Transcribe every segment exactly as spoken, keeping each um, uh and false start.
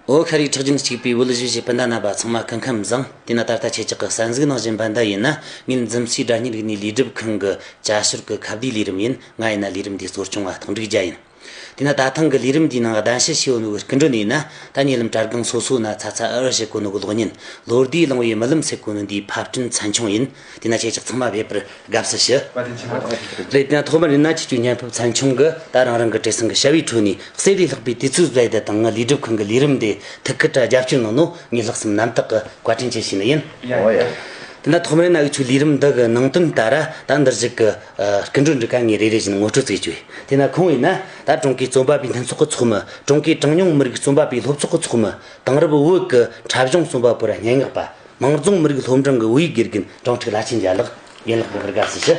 ཨོ་ཤ་རིག་ཁྲག་རྒྱུན་གཅིག་པའི་བོད་གཞིས་བྱེས་སྤུན་ཟླ་རྣམ་པ་ཚང་མ་སྐུ་ཁམས་བཟང་། དེས་ན་ད་ལྟ་ཁྱེད་ཅག་གི་གསན་གཟིགས་གནང་བཞིན་པ་འདི་ཡིན་ན། ངེད་འཛིན་བྱའི་སྒྲ་སྙན་རིག་གནས་ལས་སྒྲུབ་ཁང་གི་བཅའ་ཞོར་གྱི་ཁ་བརྡའི་ལས་རིམ་ཡིན། ང་ཡིན་ན་ལས་རིམ་འདིའི་གཙོ་སྐྱོང་བ་སྟོང་འབྲུག་རྒྱལ་ཡིན། དེས་ན་ད་ཐེངས་ཀྱི་ལས་རིམ་འདིའི་ནང་གདན་ཞུ་བྱས་ཡོད་ནོ་གི་སྐུ་མགྲོན་ཡིན་ན། ད་ཉེ་ལམ་དྲ་སྒང་སོ་སོ་ན་ཚ་ཚ་འུར་འུར་བྱེད་གོ་ནོ་གི་གློག་བརྙན་ལོ་ཟླའི་གླིང་བུའི་རྨི་ལམ་ཟེར་གོ་ནོ་འདིའི་ཕབ་སྐྲུན་ཚན་ཆུང་ཡིན། དེས་ན་ཁྱེད་ཅག་ཚང་མ་ཕེབས་པར་དགའ་བསུ་ཞུ། བཀའ་དྲིན་ཆེ། རེད། དེ་ན་ཐོག་མར་ཡིན་ན་ཁྱེད་ཚོའི་བརྙན་ཕབ་ཚན་ཆུང་གིས་ད་རང་རང་གི་བྲེལ་ཟིང་གི་བྱ་བའི་ཁྲོད་ནས་གསེར་ལས་ལྷག་པའི་དུས་ཚོད་བཟོས་ཏེ་དང་ལས་སྒྲུབ་ཁང་གི་ལས་རིམ་དེ་ཐུགས་ཁུར་དྲ་རྒྱབ་སྐྱོར་གནང་ནོ་ངས་ལྷག་བསམ་རྣམ་དག་གི་བཀའ་དྲིན་ཆེ་ཞུ་ནི་ཡིན། ཡ་ཡ། དེ་ན་ཐོག་མར་ཡིན་ན་འུ་ཆོའི་ལས་རིམ་འདི་གི་ནང་དོན་ལྟར་ད་འདིར་བཞུགས་གི་སྐུ་མགྲོན་འདི་ག་ངས་རེ་རེ་བཞིན་ངོ་སྤྲོད་བྱེད་རྒྱུ་ཡིན། དེ་ན་ཁོང་ཡིན་ན་ད་ཀྲུང་གོའི་རྩོམ་པ་པོའི་མཐུན་ཚོགས་ཀྱི་ཚོགས་མི། ཀྲུང་གོའི་གྲངས་ཉུང་མི་རིགས་རྩོམ་པ་པོའི་སློབ་ཚོགས་ཀྱི་ཚོགས་མི། དེང་རབས་བོད་ཀྱི་འཁྲབ་གཞུང་རྩོམ་པ་པོ་ར་སྙན་ངག་པ། མང་རྫོང་མི་རིགས་སློབ་འབྲིང་གི་བོད་ཡིག་དགེ་རྒན་སྦྲང་ཕྲུག་བླ་ཆེན་རྒྱལ་ལགས། རྒན་ལགས་ཕེབས་པར་དགའ་བསུ་ཞུ།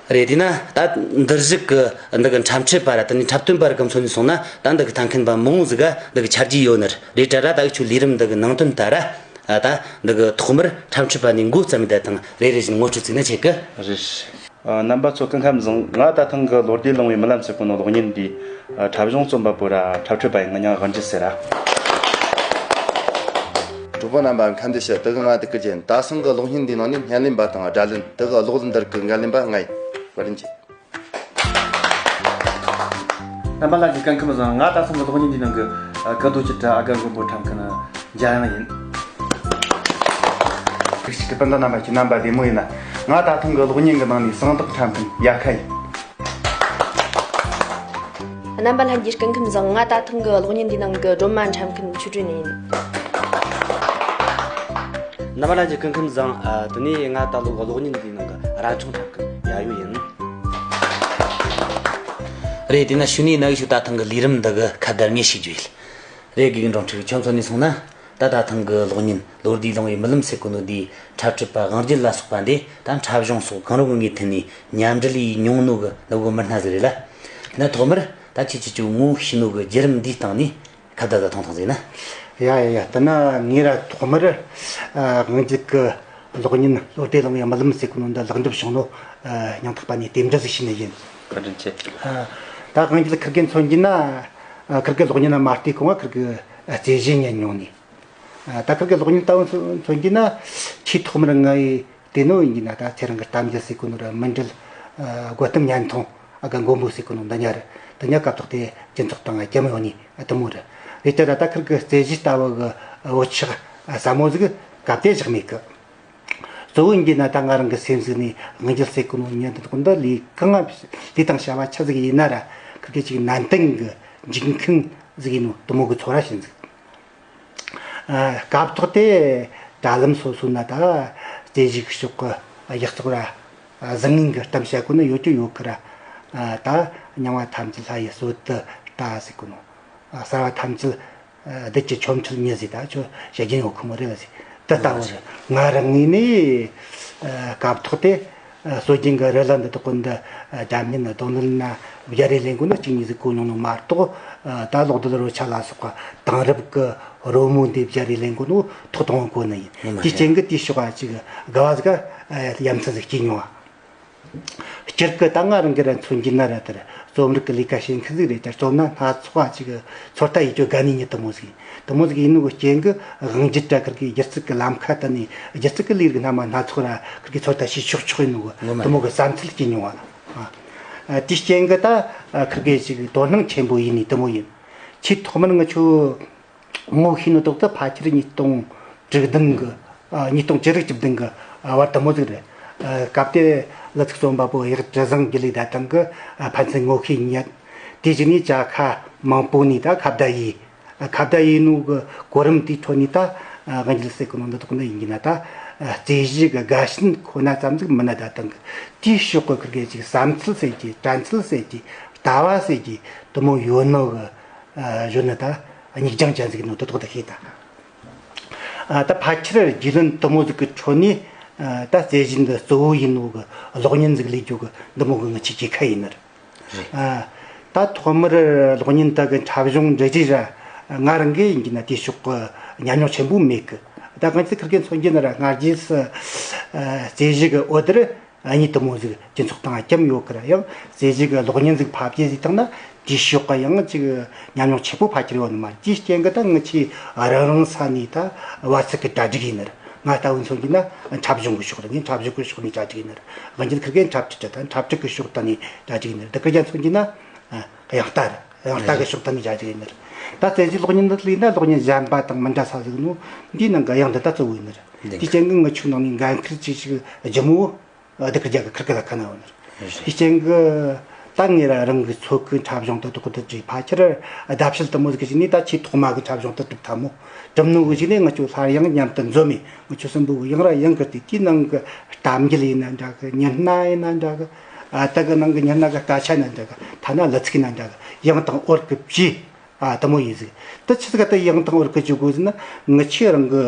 རེད། དེས་ན་ད་འདིར་བཞུགས་ཀྱི་འདི་གི་འཁྲབ་ཁྲིད་པ་ར་དེ་ནས་འཁྲབ་སྟོན་པ་ར་གི་མཚོན་ནས་སོང་ན། ད་འདི་གི་ལྟ་མཁན་པ་མང་བོ་ཟིག་ག་འདི་གི་ཆ་རྒྱུས་ཡོད་ནི་རེད། དྲ་ར་ད་འུ་ཆོའི་ལས་རིམ་འདི་གི་ནང་དོན་ལྟར་ར། ད་འདི་གི་ཐོག་མར་འཁྲབ་ཁྲིད་པ་ནས་འགོ་བརྩམས་ཡོད་ད་དང་རེ་རེ་བཞིན་ངོ་སྤྲོད་བྱས་ན་ཆེ་གི། རེད། ཨ། རྣམ་པ་ཚོ་སྐུ་ཁམས་བཟང་། ང་ད་ཐེངས་ཀྱི་ལོ་ཟླའི་གླིང་བུའི་རྨི་ལམ་ཟེར་གོ་ནོ་གློག་བརྙན་འདིའི་འཁྲབ་གཞུང་རྩོམ་པ་པོ་ར་འཁྲབ་ཁྲིད་པ་ཡིན། ང་མྱང་དབང་འདུས་ཟེར་ར། གྲོགས་པོ་རྣམ་པ་ཁམས་བདེ་ཞུ། དེ་གི་ང་དེ་གི་རྒྱན། ད་སང་གི་གློག་བརྙན་འདིའི་ནང་ནས་བརྙན་ལེན་པ་དང་སྒྲ་ལེན། དེ་གི་གློག་ཀླད་འདི་གི་འགན་ལེན་པ་ང་ཡིན། བཀའ་དྲིན་ཆེ། རྣམ་པ་ལྷན་རྒྱས་སྐུ་ཁམས་བཟང་། ང་ད་སང་གི་གློག་བརྙན་འདིའི་ནང་གི་ཨ་སྐུ་རྡོ་གཅིག་དྲ་ཨ་དགའ་མགོན་པོ་འཁྲབ་མཁན་རྒྱ་དབྱངས་ཡིན། ཁྱེད་ཀྱི་སྤུན་ཟླ་རྣམ་པ་ཁྱེད་རྣམ་པ་བདེ་མོ་ཡིན་ན། ང་ད་ཐེངས་ཀྱི་གློག་བརྙན་གྱི་ནང་ནས་གསང་བདག་འཁྲབ་མཁན་ཡ་ཁ་ཡིན། རྣམ་པ་ལྷན་རྒྱས་སྐུ་ཁམས་བཟང་། ང་ད་ཐེངས་ཀྱི་གློག་བརྙན་འདིའི་ནང་གི་སྒྲོལ་མ་འཁྲབ་མཁན་ཆོས་སྒྲོན་ཡིན། རྣམ་པ་ལྷན་རྒྱས་སྐུ་ཁམས་བཟང་། ཨ། དེ་ནས་ང་ད་ལོ་གློག་བརྙན་འདིའི་ནང་གི་ར་ཆུང་འཁྲབ་མཁན་ཡ་ཡོ་ཡིན། རེད། དེས་ན་ཞུ་ནས་ན་ཞུ་ད་ཐེངས་ཀྱི་ལས་རིམ་འདི་གི་ཁ་བརྡ་དངོས་ཤིག་རྒྱུ་ཡིན། རེད། དགེ་རྒན་སྦྲང་ཕྲུག་ཁྱོད་མཚོན་ནས་སོང་ན། ད་ད་ཐེངས་ཀྱི་གློག་བརྙན་ལོ་ཟླའི་གླིང་བུའི་རྨི་ལམ་ཟེར་གོ་ནོ་འདིའི་འཁྲབ་ཁྲིད་པ་དབང་རྒྱལ་ལ་སོགས་པ་འདི་ད་འཁྲབ་གཞུང་སོགས་གང་རུང་གི་ངོས་ཐད་ནས་མཉམ་འབྲེལ་ཡེད་མྱོང་ནོ་གི་ནུ་གོ་མི་སྣ་ཟིག་རེད་ལ། དེ་ན་ཐོག་མར་ད་ཁྱེད་ཀྱིས་ཅིག་ངོ་ཤེས་ནོ་གི་བརྒྱུད་རིམ་འདིའི་སྟེང་ནས་ཁ་བརྡ་ཟིག་ཐུང་ཐུང་ཟིག་ན། ཡ་ཡ་ཡ། དེ་ན་ངས་ར་ཐོག་མར་ཨ་དབང་རྒྱལ་གི་གློག་བརྙན་ལོ་ཟླའི་གླིང་བུའི་རྨི་ལམ་ཟེར་གོ་ནོ་འདི་ལེགས་འགྲུབ་བྱུང་ནོ་ཨ་སྙིང་ཐག་པ་ནས་རྟེན་འབྲེལ་ཟིག་ཞུ་ནི་ཡིན། བཀའ་དྲིན་ཆེ། ཨ། ད་དབང་རྒྱལ་ཁིར་གེ་མཚོན་རྒྱུ་ན། ཨ། ཁིར་གེ་གློག་བརྙན་ན་མ་ལྟོས་གོང་ང་ཁིར་གེ་ཨ་རྩེད་གཞི་ཉན་མྱོང་ནི། ཨ། ད་ཁིར་གེ་གློག་བརྙན་ལྟ་བུ་མཚོན་མཚོན་རྒྱུ་ན། ཆེས་ཐོག་མར་ང་ཡི་དེ་ནོ་ཡིན་རྒྱུ་ན། ད་ཚེ་རིང་གི་གཏམ་རྒྱུད་ཟེར་གོ་ནོ་ར་མི་འགྲུལ། ཨ། རྒོད་གཏམ་བརྙན་ཐུང་ཨ་དགའ་མགོན་པོ་ཟེར་གོ་ནོ་འདི་ཉག་རེད། འདི་ཉག་སྐབས་ཐོག་དེ་སྤྱི་ཚོགས་སྟེང་ང་རྒྱ་མི་ཡོང་ནི་ཨ་དེ་མོ་རེད། རེད་དེ་ར་ད་ཁིར་གེ་རྩེད་གཞི་ལྟ་བུ་གི་བུ་ཆག་ཨ་ཟབ་མོ་ཟིག་སྐབས་དེ་བཞག་མེད་གི། གཙོ་བོ་ཡིན་རྒྱུ་ན་ད་ང་རང་གི་སེམས་ཟིག་ནས་དབང་རྒྱལ་ཟེར་གོ་ནོ་མྱི་འདི་དག་འདི་ལས་གང་ང་ལས་དང་བྱ་བ་ཆི་ཟིག་ཡིན་ན་ར། ཁིར་གེ་ཅིག་ནན་ཏན་གི་འཇིགས་མཁན་ཟིག་ཡིན་ནོ་དེ་མོ་གི་ཚོར་བ་ཞིག་ཟིག། ཨ། སྐབས་ཐོག་དེ་དྲ་ལམ་སོ་སོ་ན་ད་རྩེད་གཞི་གི་ཕྱོགས་གི་ཡག་བཙོག་ར་ཨ་བཟང་ངན་གི་གཏམ་བཤད་གོ་ནི་ཡོད་རྒྱུ་ཡོད་གི་ར། ཨ། ད་མྱང་བ་ཐམས་ཅད་ལྷ་ཡི་སྲོལ་དུ་ལྟ་ཟེར་གོ་ནོ། ཨ། གསར་བ་ཐམས་ཅད་ཨ་བདུད་ཀྱི་ཆོ་འཕྲུལ་ཉིད་ཟེར། ད་ཁྱོད་བཤད་རྒྱུན་ཡོད་ཁུ་མོ་རེད་ལ་ཟེར། དེ་ལྟ་བུ་རེད། ང་རང་ངོས་ནས་ཨ་སྐབས་ཐོག་དེ་ཨ་སྲོལ་རྒྱུན་གྱི་རི་ལ་འདི་དག་གོ་འདི་ཨ་རྒྱ་མིན་རྡོ་ནལ་ན་བརྒྱ་རེ་ལེན་གོ་ནོ་གཅིག་གཉིས་ཟིག་གོ་མྱོང་ནོ་མ་གཏོགས། ཨ། ད་ལོག་རྡོལ་རོལ་ཆ་ལ་སོགས་པ་དེང་རབས་ཀྱི་རོལ་མོ་འདི་བརྒྱ་རེ་ལེན་གོ་ནོ་ཐོག་དང་པོ་གོ་ནི་ཡིན། ངོ་མ་དེའི་རེད། རྐྱེན་གྱིས་དེའི་ཕྱོགས་ཨ་ཅིག་དགའ་བ་ཟིག་ཨ་ཡ་མཚན་ཟིག་སྐྱེས་མྱོང་བ། སྤྱིར་གི་ད་ང་རང་གི་ར་མཚོན་རྒྱུ་ན་ར་དེར་རྩོམ་རིག་གི་ལས་ཀ་བྱེད་མཁན་ཟིག་རེད་དེ། རྩོམ་ན་སྣ་ཚོགས་ཨ་ཅིག་ཚོད་ལྟ་ཡེད་རྒྱུ་དགའ་ནི་ཉིད་དེ་མོ་ཟིག་ཡིན། དེ་མོ་ཟིག་ཡིན་ནོ་གི་རྐྱེན་གྱིས་དབང་རྒྱལ་དྲ་ཁིར་གི་སྒྱུ་རྩལ་གི་ལམ་ཁ་དེ་ནས་སྒྱུ་རྩལ་གི་ལས་རིགས་སྣ་མ་སྣ་ཚོགས་ར་ཁིར་གི་ཚོད་ལྟ་བྱེད་ཆོག་ཆོག་ཡིན་ནོ་གི། ངོ་མ་དེ་མོ་གི་བསམ་ཚུལ་སྐྱེས་མྱོང་བ། ཨ། དེའི་རྐྱེན་གྱིས་ད་ཁིར་གི་ཅིག་དོ་སྣང་ཆེན་པོ་ཡེད་ནི་དེ་མོ་ཡིན། ཆེས་ཐོག་མར་ང་ཆོ་ངོ་ཤེས་ནོ་དག་ཏུ་ཕལ་ཆེར་ཉིས་སྟོང་བཅུ་བདུན་གི། ཨ། ཉིས་སྟོང་བཅུ་དྲུག་བཅུ་བདུན་གི། ཨ། བར་དེ་མོ་ཟིག་རེད། ཨ། སྐབས་དེ་གླུ་ཚིག་རྩོམ་པ་པོ་གཡག་གྲི་བཟང་དགེ་ལེགས་དང་ཐང་གི། ཨ། ཕན་ཚུན་ངོ་ཤེས་ཉན། དེ་བཞིན་ནས་བཅར་ཁ་མང་པོ་ནས་ད་ཁ་བརྡ་ཡེད། ཨ། ཁ་བརྡ་ཡེད་ནོ་གི་གོ་རིམ་དེའི་ཁྲོད་ནས་ད། ཨ། དབང་རྒྱལ་ཟེར་གོ་ནོ་འདི་དག་འདི་ཡིན་གྱི་ན་ད། ཨ། རྩེད་གཞི་གི་དགའ་ཞེན་ཁོ་ན་ཙམ་ཟིག་མིན་ན། ད་ཐང་གི་དེའི་ཕྱོགས་གི་ཁིར་གི་ཅིག་བསམ་ཚུལ་ཟེར་གྱི། དྲན་ཚུལ་ཟེར་གྱི། ལྟ་བ་ཟེར་གྱི་དེ་མོ་ཡོད་ནོ་གི། ཨ། གཞོན་ནུ་ད་སྙིགས་རྒྱང་ཅན་ཟིག་ཡིན་ནོ་དེ་དག་ད་ཤེས་ད། ཨ། ད་ཕལ་ཆེར་རྒྱུས་ལོན་དེ་མོ་ཟིག་གི་ཁྲོད་ནས། ཨ། ད་རྩེད་གཞི་འདི་གཙོ་བོ་ཡིན་ནོ་གི་གློག་བརྙན་ཟིག་ལས་རྒྱུ་གི་འདི་མོ་གི་ངི་ཆོའི་གོ་སྐབས་ཡིན་ནི་རེད། རེད། ཨ། ད་ཐོག་མར་གློག་བརྙན་དག་གི་འཁྲབ་གཞུང་འབྲི་རིས་ར་ང་རང་གི་ཡིན་གྱི་ན་དེའི་ཕྱོགས་གི་ཉམས་མྱོང་ཆེན་པོ་མེད་གི། ད་གང་ཅི་ཁིར་གི་མཚོན་རྒྱུ་ན་ར་སྔ་རྗེས་སུ། ཨ། རྩེད་གཞི་གི་འོད་དེར། ཨ། གཉིས་དེ་མོ་ཟིག་སྤྱི་ཚོགས་སྟེང་བཀྲམ་ཡོད་གི་ར། ཡང་རྩེད་གཞི་གི་གློག་བརྙན་ཟིག་ཕབ་རྒྱུ་ཟིག་བཏང་ན་ དེའི་ཕྱོགས་ཀ་ཡང་ཅིག་ཉམས་མྱོང་ཆེ་པོ་ཕལ་ཆེར་ཡོད་ནི་མ་རེད། དེའི་རྐྱེན་གྱིས་ད་ངི་ཆོ་རང་རང་ས་ནས་ད་བར་ཚིགས་ཀྱི་གྲ་སྒྲིག་ཡིན་ནི་རེད། ང་ལྟ་བུ་མཚོན་གྱི་ན་འཁྲབ་གཞུང་གི་ཕྱོགས་རེད། ངས་འཁྲབ་གཞུང་གི་ཕྱོགས་ནས་གྲ་སྒྲིག་ཡིན་ནི་རེད། དབང་རྒྱལ་ཁིར་གེ་འཁྲབ་ཁྲིད་རེད། ད་འཁྲབ་ཁྲིད་ཀྱི་ཕྱོགས་ད་ནས་གྲ་སྒྲིག་ཡིན་ནི་རེད། ད་ཁིར་རྒྱ་མཚོན་གྱི་ན་དབྱངས་རྟ་རེད། དབྱངས་རྟ་གི་ཕྱོགས་ད་ནས་གྲ་སྒྲིག་ཡིན་ནི་རེད། ད་རྩེད་གཞི་གློག་བརྙན་འདི་ལས་ན་གློག་བརྙན་གཞན་པ་དང་མི་འདྲ་ས་ཟིག་ནོ། འདིའི་ནང་གི་དབྱངས་འདི་ད་གཙོ་བོ་ཡིན་ནི་རེད། འདི་དེའི་རྐྱེན་གྱིས་ངི་ཆོའི་ནང་ནས་འགན་ཁུར་ཅིག་ཞིག་ལྗིད་མོ་བོ། ཨ། སྡེ་དགེ་རྒྱ་གར་ཁིར་གི་ལ་ཁ་ན་ཡོད་ནི་རེད། རེད། དེའི་རྐྱེན་གྱིས་ད་ངས་ར་རང་གི་ཚོ་གི་འཁྲབ་གཞུང་དེ་དག་དེ་བྲིས། ཕལ་ཆེར་ཟླ་ཕྱེད་དེ་མོ་ཟིག་གི་གཞུག་ནས་ད་ཆེས་ཐོག་མ་གི་འཁྲབ་གཞུང་དེ་གྲུབ་ཐལ་མོ། གྲུབ་ནོ་གི་གཞུག་ནས་ངི་ཆོ་སླར་ཡང་མཉམ་དུ་འཛོམས་མི་ངི་ཆོ་གསུམ་པོ་གི་ཡང་ར་ཡང་གི་དེ་དེའི་ནང་གི་གཏམ་རྒྱུད་ཡིན་ན་འདྲ་གི། མྱི་སྣ་ཡིན་ན་འདྲ་གི། ཨ། ད་གི་ནང་གི་མྱི་སྣ་གི་སྐད་ཆ་ཡིན་ན་འདྲ་གི། ཐ་ན་གླུ་ཚིག་ཡིན་ན་འདྲ་གི། ཡང་དང་འོར་གི་བྱས། ཨ། དེ་མོ་ཡིན་ཟིག། དེ་ཆི་ཟིག་ག་དེ་ཡང་དང་འོར་གི་བྱེད་དགོས་ཟེར་ན། ངི་ཆོ་རང་གི་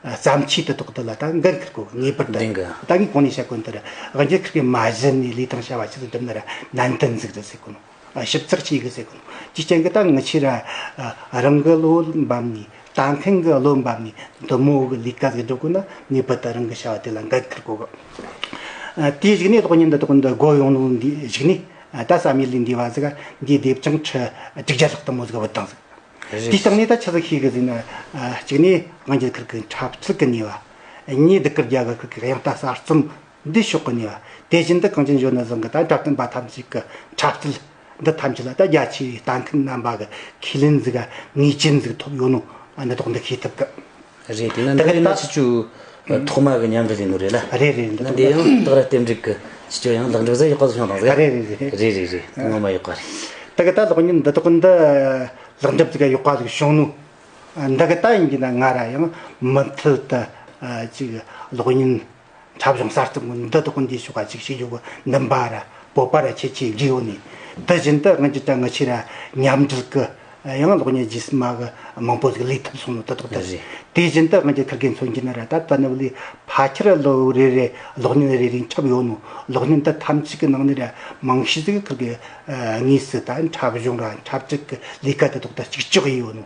ཨ་བརྩམས་ཆོས་དེ་དག་དེ་ལ་ད་འགན་འཁུར་དགོས། ངེས་པར་དུ། འདི་འགའ། ད་ངས་གོང་ནས་བཤད་གོ་ནོ་དེ་རེད། དབང་རྒྱལ་ཁིར་གེ་མ་གཞི་ནས་ལས་དང་བྱ་བ་ཆི་ཟིག་སྒྲུབ་ན་ར་ནན་ཏན་ཟིག་རེད་ཟེར་གོ་ནོ། ཨ། ཞིབ་ཚགས་ཆེ་གི་ཟེར་གོ་ནོ། དེའི་རྐྱེན་གྱིས་ད་ངི་ཆོས་ར་ཨ་རང་གི་བློ་འབབ་ནས། ལྟ་མཁན་གྱི་བློ་འབབ་ནས་འདི་མོ་གི་ལས་ཀ་ཟིག་སྒྲུབ་དགོས་ན་ངེས་པར་དུ་རང་གི་བྱ་བ་དེ་ལ་འགན་འཁུར་དགོས་གི། ཨ། དེའི་གཞུག་ནས་གློག་བརྙན་འདི་དག་འདི་འགོ་ཡོང་ནོ་འདིའི་གཞུག་ནས། ཨ། ད་བསམ་ཡུལ་ལས་འདས་པ་ཟིག་ག་འདིའི་སྡེབ་ཅིང་ཁྲི་དྲུག་བརྒྱ་ལྷག་དེ་མོ་ཟིག་བུད་བཏང་ཟིག། རེད། དེའི་སྟེང་ནས་ད་ཆི་ཟིག་ཤེས་གི་ཟེར་ན། ཨ། གཅིག་ནས་དབང་རྒྱལ་ཁིར་གི་འཁྲབ་ཁྲིད་གི་ནུས་པ། གཉིས་སྡེ་དགེ་རྒྱ་གར་ཁིར་གི་དབྱངས་རྟ་གསར་རྩོམ་འདི་ཕྱོགས་གི་ནུས་པ། དེ་བཞིན་དུ་གངས་ཅན་ལྗོངས་ན་བཟང་གི་ད་འཁྲབ་སྟོན་པ་ཐམས་ཅད་ཀྱི་འཁྲབ་སྟོན་འདི་ཐམས་ཅད་ལ་ད་རྒྱ་ཆེ་བའི་ལྟ་མཁན་རྣམ་པ་གི་ཁས་ལེན་ཟིག་ག་ངེས་ཅན་ཟིག་ཐོབ་ཡོད་ནོ། ཨ། འདི་དག་འདི་ཤེས་ཐུབ་གི། རེད། དེ་ན་ད་འདི་གི་རེད་ན་ད་ཆི་ཆུ་ཐོག་མ་གི་མཉམ་འབྲེལ་ཡིན་ནོ་རེད་ལ། རེད་རེད། འདི་ན་དག་འདི་ཡང་དག་ར་རྟེན་འབྲེལ་གི་ཆི་ཆུ་ཡང་ལེགས་འགྲུབ་ཟིག་ཡག་པ་ཟིག་བྱུང་བཏང་ཟིག། རེད་རེད་རེད། རེད་རེད་རེད། ངོ་མ་ཡག་པ་རེད། ད་གི་ད་གློག་བརྙན་འདི་དག་འདི་ལེགས་འགྲུབ་ཟིག་ཡག་པ་ཟིག་བྱུང་ནོ། འདི་གི་ད་ཡིན་གྱི་ན་ང་ར་ཡང་མུ་མཐུད་དུ་ཅིག་གློག་བརྙན་འཁྲབ་གཞུང་གསར་རྩོམ་གི་འདི་དག་འདིའི་ཕྱོགས་ཀ་ཅིག་ཤེས་རྒྱུ་གི་འདུན་པ་ར་སྤོབས་པ་ར་ཆེ་ཆེ་བརྗེ་ཡོད་ནི། དེ་བཞིན་དུ་ང་ཅི་ད་ང་ཆི་ར་མཉམ་འབྲེལ་གི་ཡང་གློག་བརྙན་རྗེས་མ་གི་མང་པོ་ཟིག་ལས་ཐུབ་སོང་ནོ་དེ་དག་དེ་རེད། དེ་བཞིན་དུ་ང་ཅི་ཁིར་གེ་མཚོན་གྱི་ན་ར་ད་ད་ནི་བ་ལས་ཕལ་ཆེར་ལོ་རེ་རེ་གློག་བརྙན་རེ་རེ་འཁྲབ་ཡོད་ནོ། གློག་བརྙན་དེ་ཐམས་ཅད་གི་ནང་ནས་ར་མང་ཤོས་ཟིག་ཁིར་གེ་དངོས་སུ་ད་འཁྲབ་གཞུང་ར་འཁྲབ་ཁྲིད་གི་ལས་ཀ་དེ་དག་ད་ཅིག་ཅོག་ཡེ་ཡོད་ནོ།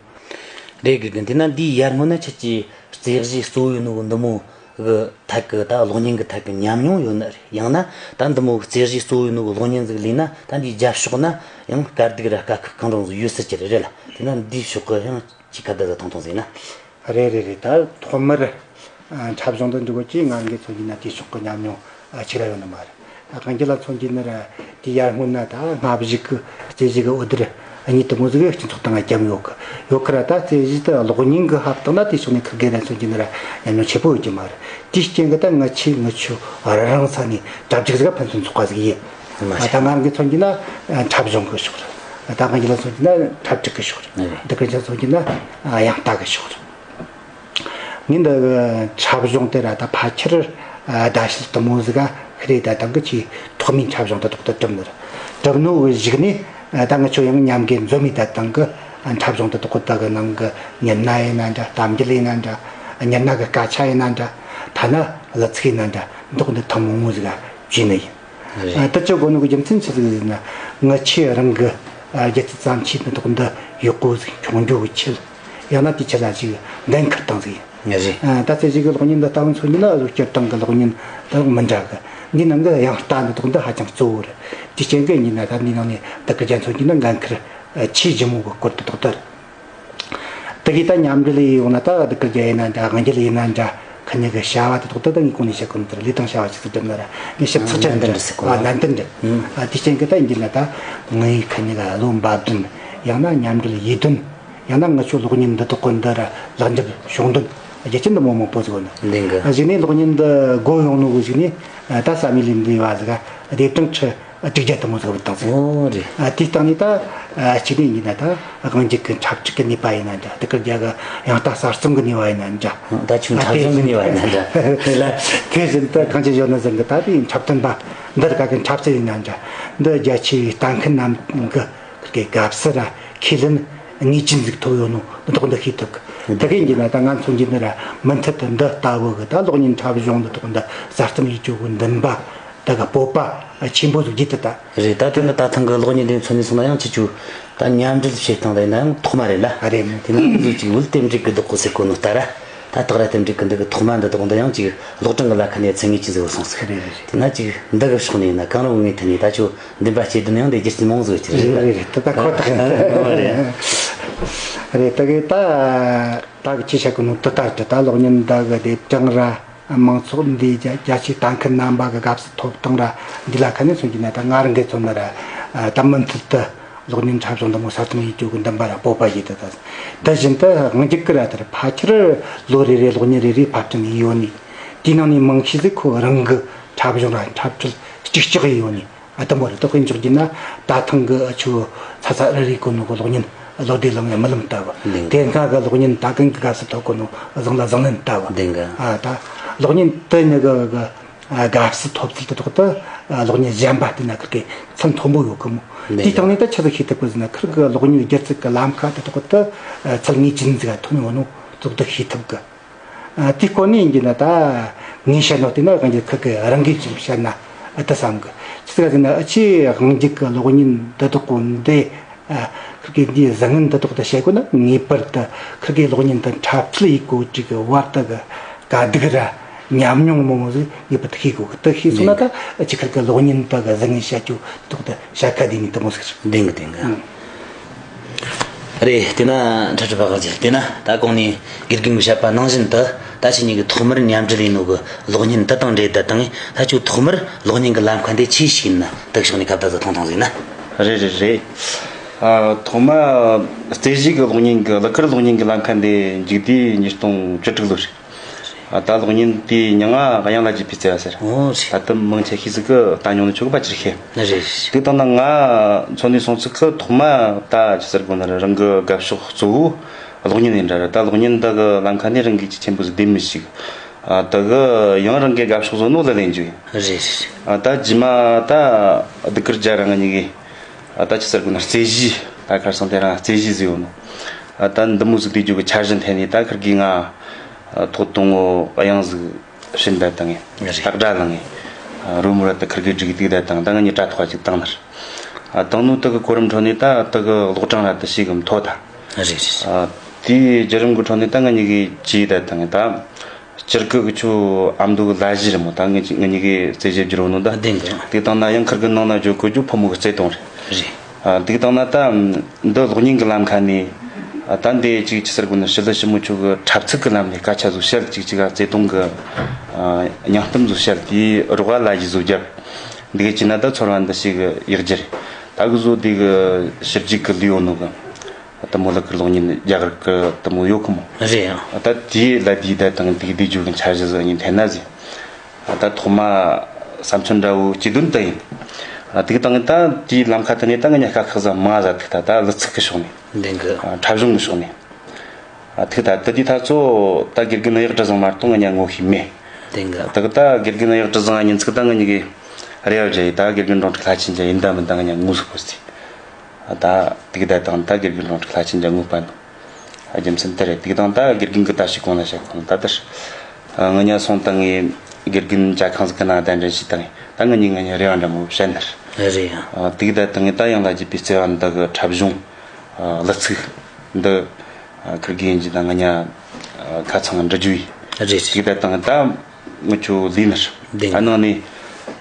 རེད་གི་གི། འདི་ན་འདིའི་ཡར་སྔོན་ན་ཁྱེད་ཀྱིས་རྩེད་གཞི་གཙོ་བོ་ཡིན་ནོ་འདི་མོ་གི་ཐད་གི་ད་གློག་བརྙན་གི་ཐད་གི་ཉམས་མྱོང་ཡོད་ནི་རེད། ཡང་ན་ད་འདི་མོ་རྩེད་གཞི་གཙོ་བོ་ཡིན་ནོ་གློག་བརྙན་ཟིག་ལས་ན་ད་འདིའི་རྒྱབ་ཕྱོགས་ན་ཡང་དཀའ་སྡུག་ར་དཀའ་ཁག་གང་རུང་ཟིག་ཡོད་སྲིད་ཀྱི་རེད་རེད་ལ། དེ་ན་འདིའི་ཕྱོགས་གི་ཡང་ཅིག་ཁ་བརྡ་ཟིག་ཐུང་ཐུང་ཟིག་ཡིན་ན། རེད་རེད་རེད། ད་ཐོག་མར་ཨ་འཁྲབ་གཞུང་དུ་འགྲོ་གི་ཅིག་ང་རང་གི་མཚོན་གྱི་ན་དེའི་ཕྱོགས་གི་ཉམས་མྱོང་ཨ་ཆེ་ར་ཡོད་ནི་མ་རེད། ད་གང་ཅི་ལ་མཚོན་གྱི་ན་ར་དེ་ཡར་སྔོན་ན་ད་སྔ་གཞུག་གི་རྩེད་གཞི་གི་འོད་སྡེར་གཉིས་དེ་མོ་ཟིག་གི་སྤྱི་ཚོགས་སྟེང་ང་བརྒྱབ་ཡོད་གི་ཡོད་གི་ར། ད་རྩེད་གཞི་དེ་གློག་བརྙན་གི་ཧབ་སྟེང་ན་དེའི་ཕྱོགས་ནས་ཁིར་གེ་ར་མཚོན་གྱི་ན་ར་ཉམས་མྱོང་ཆེ་པོ་ཡོད་ཀྱི་མ་རེད། དེའི་རྐྱེན་གི་ད་ང་ཆེ་ང་ཆོ་རང་རང་ས་ནས་གྲ་སྒྲིག་ཟིག་ཕན་ཚུན་ཚོགས་པ་ཟིག་ཡིན། ད་ང་རང་གི་མཚོན་གྱི་ན་འཁྲབ་གཞུང་གི་ཕྱོགས་རེད། ད་གང་ཅི་ལ་མཚོན་གྱི་ན་འཁྲབ་ཁྲིད་གི་ཕྱོགས་རེད། སྡེ་དགེ་རྒྱ་མཚོན་གྱི་ན་དབྱངས་རྟ་གི་ཕྱོགས་རེད། ངས་འདི་འཁྲབ་གཞུང་དེ་ར་ད་ཕལ་ཆེར་ཟླ་ཕྱེད་དེ་མོ་ཟིག་ག་ཁི་རེ་ད་དང་གི་ཆེས་ཐོག་མའི་འཁྲབ་གཞུང་དེ་དག་དེ་གྲུབ་ནི་རེད། གྲུབ་ནོ་གི་གཞུག་ནས་ད་ང་ཆོ་ཡང་མཉམ་གི་འཛོམས་མི་ད་དང་གི་འཁྲབ་གཞུང་དེ་དག་ད་གི་ནང་གི་མྱི་སྣ་ཡིན་ན་འདྲ། གཏམ་རྒྱུད་ཡིན་ན་འདྲ། མྱི་སྣ་གི་སྐད་ཆ་ཡིན་ན་འདྲ། ཐ་ན་གླུ་ཚིག་ཡིན་ན་འདྲ། འདི་དག་འདི་ཐེངས་མང་མོ་ཟིག་ག་བྱས་ནི་ཡིན། རེད། ཨ། དེ་བྱེད་དགོས་ནོ་གི་རྒྱུ་མཚན་ཆི་ཟིག་ཟེར་ན། ང་ཆོ་རང་གི་ཨ་རྒྱལ་རྩེད་བརྩམས་ཆོས་འདི་དག་འདི་ཡག་པོ་ཟིག་འཁྱོངས་རྒྱུ་གི་ཆེད། ཡང་ན་དེའི་ཆེད་ལ་ཅིག་འགན་འཁུར་བཏང་ཟིག་ཡིན། རེད། ཨ། ད་རྩེད་གཞི་གི་གློག་བརྙན་འདི་ལྟ་བུ་མཚོན་གྱི་ན་བཟོ་བཅོས་སྟངས་གི་གློག་བརྙན་འདི་མི་འདྲ་གི། འདིའི་ནང་གི་དབྱངས་རྟ་འདི་དག་འདི་ཧ་ཅང་གཙོ་བོ་རེད། དེའི་རྐྱེན་གི་ཡིན་ན་ད་འདིའི་ནང་ནས་སྡེ་དགེ་རྒྱ་མཚོན་གྱི་ན་འགན་འཁུར་ཨ་ཆེས་ལྗིད་མོ་གི་སྐོར་དེ་དག་འདི་རེད། དེ་གི་ད་མཉམ་འབྲེལ་ཡོང་ན་ད་སྡེ་དགེ་རྒྱ་ཡིན་ན་འདྲ། དབང་རྒྱལ་ཡིན་ན་འདྲ། ཁི་གཉིས་ཀྱི་བྱ་བ་དེ་དག་ད་ད་ངས་གོང་ནས་བཤད་གོ་ནོ་དེར་ལས་དང་བྱ་བ་ཆི་ཟིག་སྒྲུབ་ན་ར་ངས་ཞིབ་ཚགས་ཆེ་ནན་ཏན་རེད་ཟེར་གོ་ནོ། ནན་ཏན་རེད། ཨ། དེའི་རྐྱེན་གི་ད་ཡིན་གྱི་ན་ད་ངའི་ཁི་གཉིས་ཀ་བློ་འབབ་དོན། ཡང་ན་མཉམ་འབྲེལ་ཡེད་དོན། ཡང་ན་ང་ཆོ་གློག་བརྙན་འདི་དག་གི་འདི་ར་ལེགས་འགྲུབ་བྱུང་དོན། རྒྱུ་རྐྱེན་འདི་མང་མང་པོ་ཟིག་ཡོད་ནི། འདི་གི་གཞུག་ནས་གློག་བརྙན་འདི་འགོ་ཡོང་ནོ་གི་གཞུག་ནས་ད་བསམ་ཡུལ་ལས་འདས་པ་ཟིག་ག་སྡེབ་གྲངས་ཁྲི་དྲུག་བརྒྱ་དེ་མོ་ཟིག་བུད་བཏང་ཟིག། ཨོ་རེད། ཨ། དེའི་སྟེང་ནས་ད་ཨ་གཅིག་ནས་ཡིན་ན་ད་དབང་རྒྱལ་གི་འཁྲབ་ཁྲིད་གི་ནུས་པ་ཡིན་ན་འདྲ། སྡེ་དགེ་རྒྱ་གི་དབྱངས་རྟ་གསར་རྩོམ་གི་ནུས་པ་ཡིན་ན་འདྲ། ད་ཁྱོད་འཁྲབ་གཞུང་གི་ནུས་པ་ཡིན་ན་འདྲ། དེ་ལ་དེ་བཞིན་དུ་གངས་ཅན་ལྗོངས་ན་བཟང་གི་ད་དེའི་འཁྲབ་སྟོན་པ་འདི་ར་ག་གི་འཁྲབ་རྩལ་ཡིན་ན་འདྲ། འདི་རྒྱ་ཆེ་བའི་ལྟ་མཁན་རྣམས་གི་གི་དགའ་བསུ་ར་ཁས་ལེན་ངེས་ཅན་ཟིག་ཐོབ་ཡོད་ནོ་འདི་དག་འདི་ཤེས་ཐུབ་གི། དེ་གི་ཡིན་ན་ད་ང་མཚོན་གྱི་འདི་ར་མུ་མཐུད་དུ་འདི་ལྟ་བུ་གི་ད་གློག་བརྙན་འཁྲབ་གཞུང་འདི་དག་འདི་གསར་རྩོམ་ཡེད་རྒྱུ་གི་འདུན་པ། ད་ག་སྤོབས་པ་ཆེན་པོ་ཟིག་བརྗེད་དུ་ད། རེད། ད་དེ་ནི་ད་ཐེངས་གི་གློག་བརྙན་དེ་མཚོན་ནས་སོང་ན་ཡང་ཁྱེད་ཆོ་ད་མཉམ་འབྲེལ་བྱེད་སྟངས་ལ་ཡིན་ན་ཡང་ཐོག་མ་རེད་ལ། རེད། དེ་ནི་འདི་ཚོ་ཅིག་བུད་དེ་འགྲིག་གི་འདུག་གོ་ཟེར་གོ་ནོ་ལྟར། ད་སྟག་ར་རྟེན་འབྲེལ་གི་འདི་གི་ཐོག་མ་འདི་དག་འདི་ཡང་ཅིག་གློག་གྲངས་གི་ལ་ཁ་ནས་ཚད་ངེས་ཅི་ཟིག་སོང་ཟིག་རེད་རེད་རེད། དེ་ན་ཅིག་འདི་གི་ཕྱོགས་ནས་ཡིན་ན་གང་རུང་ངའི་ཐད་ནས་ད་ཁྱོད་འདི་འབའ་སྐྱེ་ལྡན་ཡང་འདི་རྒྱུ་རྐྱེན་མང་ཟིག་ཡོད་ཀྱི་རེད། རེད་རེད་རེད། དེ་ད་ཁོ་ཐག་ཡིན། ཨ་རེད། རེད། ད་གི་ད་ད་གི་ཅི་བྱ་གི་ནོ་དེ་ལྟར་དུ་ད་གློག་བརྙན་འདི་གི་དེབ་གྲངས་ར་མང་ཚོགས་འདི་རྒྱ་རྒྱ་ཆེའི་ལྟ་མཁན་རྣམ་པ་གི་དགའ་བསུ་ཐོབ་སྟངས་ར་འདི་ལ་ཁ་ནས་མཚོན་གྱི་ན་ད་ང་རང་གི་མཚོན་ན་ར་ད་མུ་མཐུད་དུ། གློག་བརྙན་འཁྲབ་གཞུང་འདི་མོ་གསར་གཏོད་ཡེད་རྒྱུ་གི་འདུན་པ་ར་སྤོབས་པ་ཡོད་དེ། ད་དེ་བཞིན་དུ་རང་རྒྱུད་ཀྱི་ར་དེར་ཕལ་ཆེར་ལོ་རེ་རེ་གློག་བརྙན་རེ་རེ་ཕབ་སྐྲུན་ཡེད་ཡོད་ནི། དེའི་ནང་ནས་མང་ཤོས་ཟིག་ཁོ་རང་གི་འཁྲབ་གཞུང་ར་འཁྲབ་ཁྲིད་གཅིག་ལྕོགས་ཡེད་ཡོད་ནི། ཨ་དེ་མོ་རེད། དེ་དཔེ་འཇོག་རྒྱུ་ན་ད་ཐེངས་གི་ཨ་ཆུ་ཚ་ཚ་རི་རི་གོ་ནོ་གི་གློག་བརྙན་བློ་བདེ་ལམ་ཡང་རྨི་ལམ་ལྟ་བུ། ལྡན་གི། དེ་སྔ་གི་གློག་བརྙན་ད་གིན་གི་དགའ་བསུ་ཐོབ་གོ་ནོ་བཟང་ལ་བཟང་ལན་ལྟ་བུ། ལྡན་གི། ཨ་ད་གློག་བརྙན་དེ་ཉིད་གི་གི་ཨ་དགའ་བསུ་ཐོབ་ཚུལ་དེ་ཐོག་ཏུ་ཨ་གློག་བརྙན་གཞན་པ་དེ་ན་ཁིར་གི་ཚད་མཐོན་པོ་ཡོད་གི་མོ། ལགས། དེའི་སྟེང་ནས་ད་ཆི་ཟིག་ཤེས་ཐུབ་གི་ཟེར་ན་ཁིར་གི་གློག་བརྙན་སྒྱུ་རྩལ་གི་ལམ་ཁ་དེ་ཐོག་ཏུ་ཨ་ཚད་ངེས་ཅན་ཟིག་ཐོན་ཡོད་ནོ་ཐོག་ཏུ་ཤེས་ཐུབ་གི། ཨ་དེའི་སྐོར་ནས་ཡིན་གྱི་ན་ད་ངས་བཤད་ནོ་དེ་ན་རང་རྒྱུད་ཁིར་གི་རང་གིས་ཅིག་བཤད་ན་ཨ་ད་བསམ་གི། ཆི་ཟིག་ཟེར་ན་ཨ་ཆེས་དབང་སྒྱུར་གི་གློག་བརྙན་འདི་དག་གོ་འདི། ཨ་ཁིར་གི་འདིའི་བཟང་ངན་འདི་དག་ཏུ་བཤད་དགོས་ན་ངེས་པར་དུ་ཁིར་གི་གློག་བརྙན་དུ་འཁྲབ་ཁྲིད་ཡེད་དགོས་ཀྱི་བར་དུ་གི་དཀའ་སྡུག་ར་ཉམས་མྱོང་མང་བོ་ཟིག་ངེས་པར་དུ་ཤེས་དགོས་གི། དེ་ཤེས་སོང་ན་ད་ཨ་ཅི་ཁིར་གི་གློག་བརྙན་དུ་གི་བཟང་ངན་བཤད་རྒྱུ་དག་ཏུ་བྱ་དཀའ་དེ་ནི་དེ་མོ་ཟིག་རེད། ལྡན་གི་ལྡན་གི། ཨང་། རེད། དེ་ན་ཁྲ་ཁྲ་བ་ག་ཟེར་དེ་ན་ད་གོང་ནས་དགེ་རྒན་གྱིས་བཤད་པ་ནང་བཞིན་དུ་ད་ཁྱེད་གཉིས་ཀྱིས་ཐོག་མར་མཉམ་འབྲེལ་ཡེད་ནོ་གི་གློག་བརྙན་འདི་དང་འབྲེལ་བསྡད་དང་ད་ཁྱོད་ཐོག་མར་གློག་བརྙན་གྱི་ལམ་ཁ་འདི་ཆི་ཞིག་ཡིན་ན་དེ་ཕྱོགས་ནས་ཁ་བརྡ་ཟིག་ཐུང་ཐུང་ཟིག་ཡིན་ན། རེད་རེད་རེད། ཨ་ཐོག་མ་རྩེད་གཞས་ཀྱི་གློག་བརྙན་གྱི་གླུ་གར་གློག་བརྙན་གྱི་ལམ་ཁ་འདི་མཇུག་དེ་ཉིས་སྟོང་བཅུ་དྲུག་ལོ་རེད། ཨ་ད་གློག་བརྙན་དེའི་མྱིང་ང་དབྱངས་ལ་བརྒྱུད་པའི་བརྩེ་བ་ཟེར། ཨོ་རེད། ད་དུང་མང་ཆེ་ཤོས་ཟིག་གིས་ལྟ་མྱོང་ནི་ཆོག་པ་ཅིག་ཤེས། རེད་རེད། དེ་དང་ན་ང་འཚོ་གནས་སོང་ཚིག་གི་ཐོག་མ་ད་ཅི་ཟེར་དགོས་ན་རང་གི་དགའ་ཕྱོགས་གཙོ་བོ་གློག་བརྙན་ཡིན་འདྲ་རེད། ད་གློག་བརྙན་འདི་གི་ལམ་ཁ་ནས་རང་གིས་ཅི་ཆེན་པོ་ཟིག་བདེ་མི་ཞིག་ཨ་ད་གི་ཡང་རང་གི་དགའ་ཕྱོགས་བཟོ་ནོ་ལ་ལེན་རྒྱུ་ཡིན། རེད་རེད། ཨ་ད་རྗེས་མ་ད་སྡུག་གུར་རྒྱ་ར་ང་གཉིས་ཀྱིས་ཨ་ད་ཅི་ཟེར་དགོས་ན་རྩེད་གཞས་ད་ཁར་སང་དེ་རིང་རྩེད་གཞས་ཟིག་ཡོད་ནོ། ཨ་ད་འདི་མོ་ཟིག་བལྟས་རྒྱུ་གི་འཆར་གཞི་འཐེན་ནས་ད་ཁིར་གིས་ང་ཨ་ཐོག་དང་བོ་དབྱངས་ཟིག་བྱིན་བསྡད་བཏང་ངས། རེད། སྟག་སྒྲ་བླངས་ངས། ཨ་རོལ་མོ་ར་ད་ཁིར་གིས་སྒྲིག་སྟེ་བསྡད་བཏང་། ད་ང་གཉིས་དྲ་ཐོག་ཅིག་བཏང་ནར། ཨ་བཏང་ནོ་དེ་གི་གོ་རིམ་ཁྲོད་ནས་ད་དེ་གི་གློག་གྲངས་ར་དེ་ཞིག་གི་མཐོ་ད། རེད་རེད། ཨ་དེའི་བརྒྱུད་རིམ་གི་ཁྲོད་ནས་ད་ང་གཉིས་ཀྱིས་ཅི་བསྡད་བཏང་ངས། ད་སྤྱིར་གི་གི་ཆོ་ཨ་མདོ་གི་ལ་གཞས་རེད་མོ། ད་ང་གཉིས་ང་གཉིས་ཀྱིས་རྩེད་གཞས་བསྒྱུར་ཡོད་ནོ་ད། བདེན་གི། དེ་དང་ན་ཡང་ཁིར་གི་ནང་ན་བརྗོད་གོ་རྒྱུ་ཕོ་མོ་གི་བརྩེ་དུང་རེད། རེད། ཨ་དེ་དང་ན་ད་འདི་གློག་བརྙན་གྱི་ལམ་ཁ་ནས་ཨ་ད་འདི་ཅིག་ཅི་ཟེར་དགོས་ན་ཞི་ལི་ཞི་མོ་ཆོ་གི་འཁྲབ་ཚིག་གི་ལམ་ནས་སྐད་ཆ་ཟིག་བཤད། ཅིག་ཅིག་ག་བརྩེ་དུང་གི་ཨ་སྙིང་གཏམ་ཟིག་བཤད། དེའི་རོགས་ལ་གཞས་ཟིག་བརྒྱབ། འདི་གི་ཅི་ན་ད་ཚོར་བ་འདི་ཞིག་གི་ཡག་རྒྱུ་རེད། ད་གི་བཟོ་དེ་གི་ཕྱི་རྒྱལ་གི་ལུས་ཡོད་ནོ་གི་ད་མོ་ལག་གི་གློག་བརྙན་རྒྱ་གར་གི་ད་མོ་ཡོད་གི་མོ། རེད་ཡ། ཨ་ད་དེའི་ལ་དེའི་ད་དང་དེ་གི་དེ་རྒྱུ་གི་འཆར་གཞི་ཟིག་ཡིན་འཐེན་ན་ཟིག་ཨ་ད་ཐོག་མ་བསམ་ཚུལ་འདྲ་བོ་སྐྱེ་དོན་དུ་ཡིན། ཨ་དེ་དང་ད་དེའི་ལམ་ཁ་དེ་ནས་ད་ང་གཉིས་དཀའ་ཁག་ཟིག་མ་ཟ་ཐུག་ད་ད་གླུ་ཚིག་གི་ཕྱོགས་ནས། བདེན་གི། ཨ་འཁྲབ་གཞུང་གི་ཕྱོགས་ནས། ཨ་ཐུག་ད་དེ་དུས་ད་ཚོ་ད་དགེ་རྒན་གཡག་གྲི་བཟང་མ་གཏོགས་ང་གཉིས་ངོ་ཤེས་མེད། བདེན་གི། ད་གི་ད་དགེ་རྒན་གཡག་གྲི་བཟང་ཉིན་ཚིག་ད་ང་གཉིས་ཀྱི་རེ་བ་བྱས་ཡི་ད་དགེ་རྒན་འབྲོང་ཕྲུག་ལྷ་ཆེན་རྒྱལ་ཡིན་ད་མིན་ད་ང་གཉིས་ངོ་ཟིག་གོ་སི། ཨ་ད་དེ་གི་ད་དང་ད་དགེ་རྒན་འབྲོང་ཕྲུག་ལྷ་ཆེན་རྒྱལ་ངོ་པ་ནོ། ཨ་རྒྱུ་མཚན་དེ་རེད། དེ་གི་དང་ད་དགེ་རྒན་གི་ད་ཞིག་གོང་ལ་བཤད་གོང་ད་དར། ཨ་ང་གཉིས་སོང་ད་ངས་དགེ་རྒན་ཇ་ཁང་ཟིག་གི་ནང་གདན་འདྲེན་བྱས་ད་ངས་ད་ང་གཉིས་ང་གཉིས་རེ་བ་འདྲ་མོ་བཤད་ནར། རེད་ཡ། ཨ་དེ་གི་ད་ད་ངས་ད་དབྱངས་ལ་བརྒྱུད་པའི་བརྩེ་བ་འདི་གི་འཁྲབ་གཞུང་ཨ་གླུ་ཚིག་འདི་ཨ་ཁིར་གི་ཡིན་གྱི་ད་ང་གཉིས་ཨ་ཁ་ཚང་འདྲི་རྒྱུ་ཡིན། རེད་རེད། དེ་གི་ད་ད་ངས་ད་ངི་ཆོ་ལས་ནར། བདེན། ད་ནང་ནས་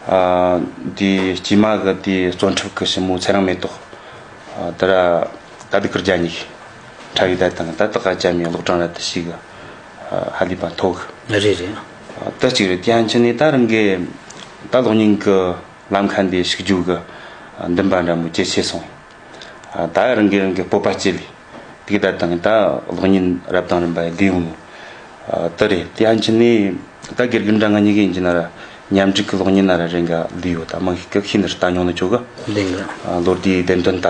ཨ་དེ་སྐྱེས་མ་གི་དེ་བརྩོན་འཁྲབ་གི་ཞི་མོ་ཚེ་རིང་མེ་ཏོག་ཨ་དེ་ར་ད་དེ་ཁུར་རྒྱ་གཉིས་འཁྲབ་ཡི་ད་དང་ད་དག་ག་ཅམ་ཡང་གློག་གྲངས་ར་དེ་ཞིག་ཨ་ཧ་ལས་པ་མཐོ་གི། རེད་རེད། ཨ་དེ་གཅིག་རེད། དེ་ཡང་ཕྱིན་ནས་ད་རང་གི་ད་གློག་བརྙན་གི་ལམ་ཁ་འདི་ཞུགས་རྒྱུ་གི་འདུན་པ་འདྲ་མོ་ཇེ་ཆེ་སོང་། ཨ་ད་རང་གིས་རང་གི་སྤོབས་པ་སྐྱེད་ལས་དེ་གི་ད་དང་ད་གློག་བརྙན་རབ་དང་རིམ་པ་ལས་ཡོང་ནོ། ཨ་དེ་རེད། དེ་ཡང་ཕྱིན་ནས་ད་དགེ་རྒན་འདྲ་ང་གཉིས་ཀྱི་ཡིན་གྱི་ན་ར་མཉམ་འབྲེལ་གི་གློག་བརྙན་ན་ར་རེ་འགའ་ལས་ཡོད། ད་མང་ཤོས་ཀྱིས་ཤེས་ནི་རེད། ལྟ་མྱོང་ནི་ཆོ་གི། བདེན་གི། ཨ་ལོ་ཟླའི་བདེན་དོན་ལྟ་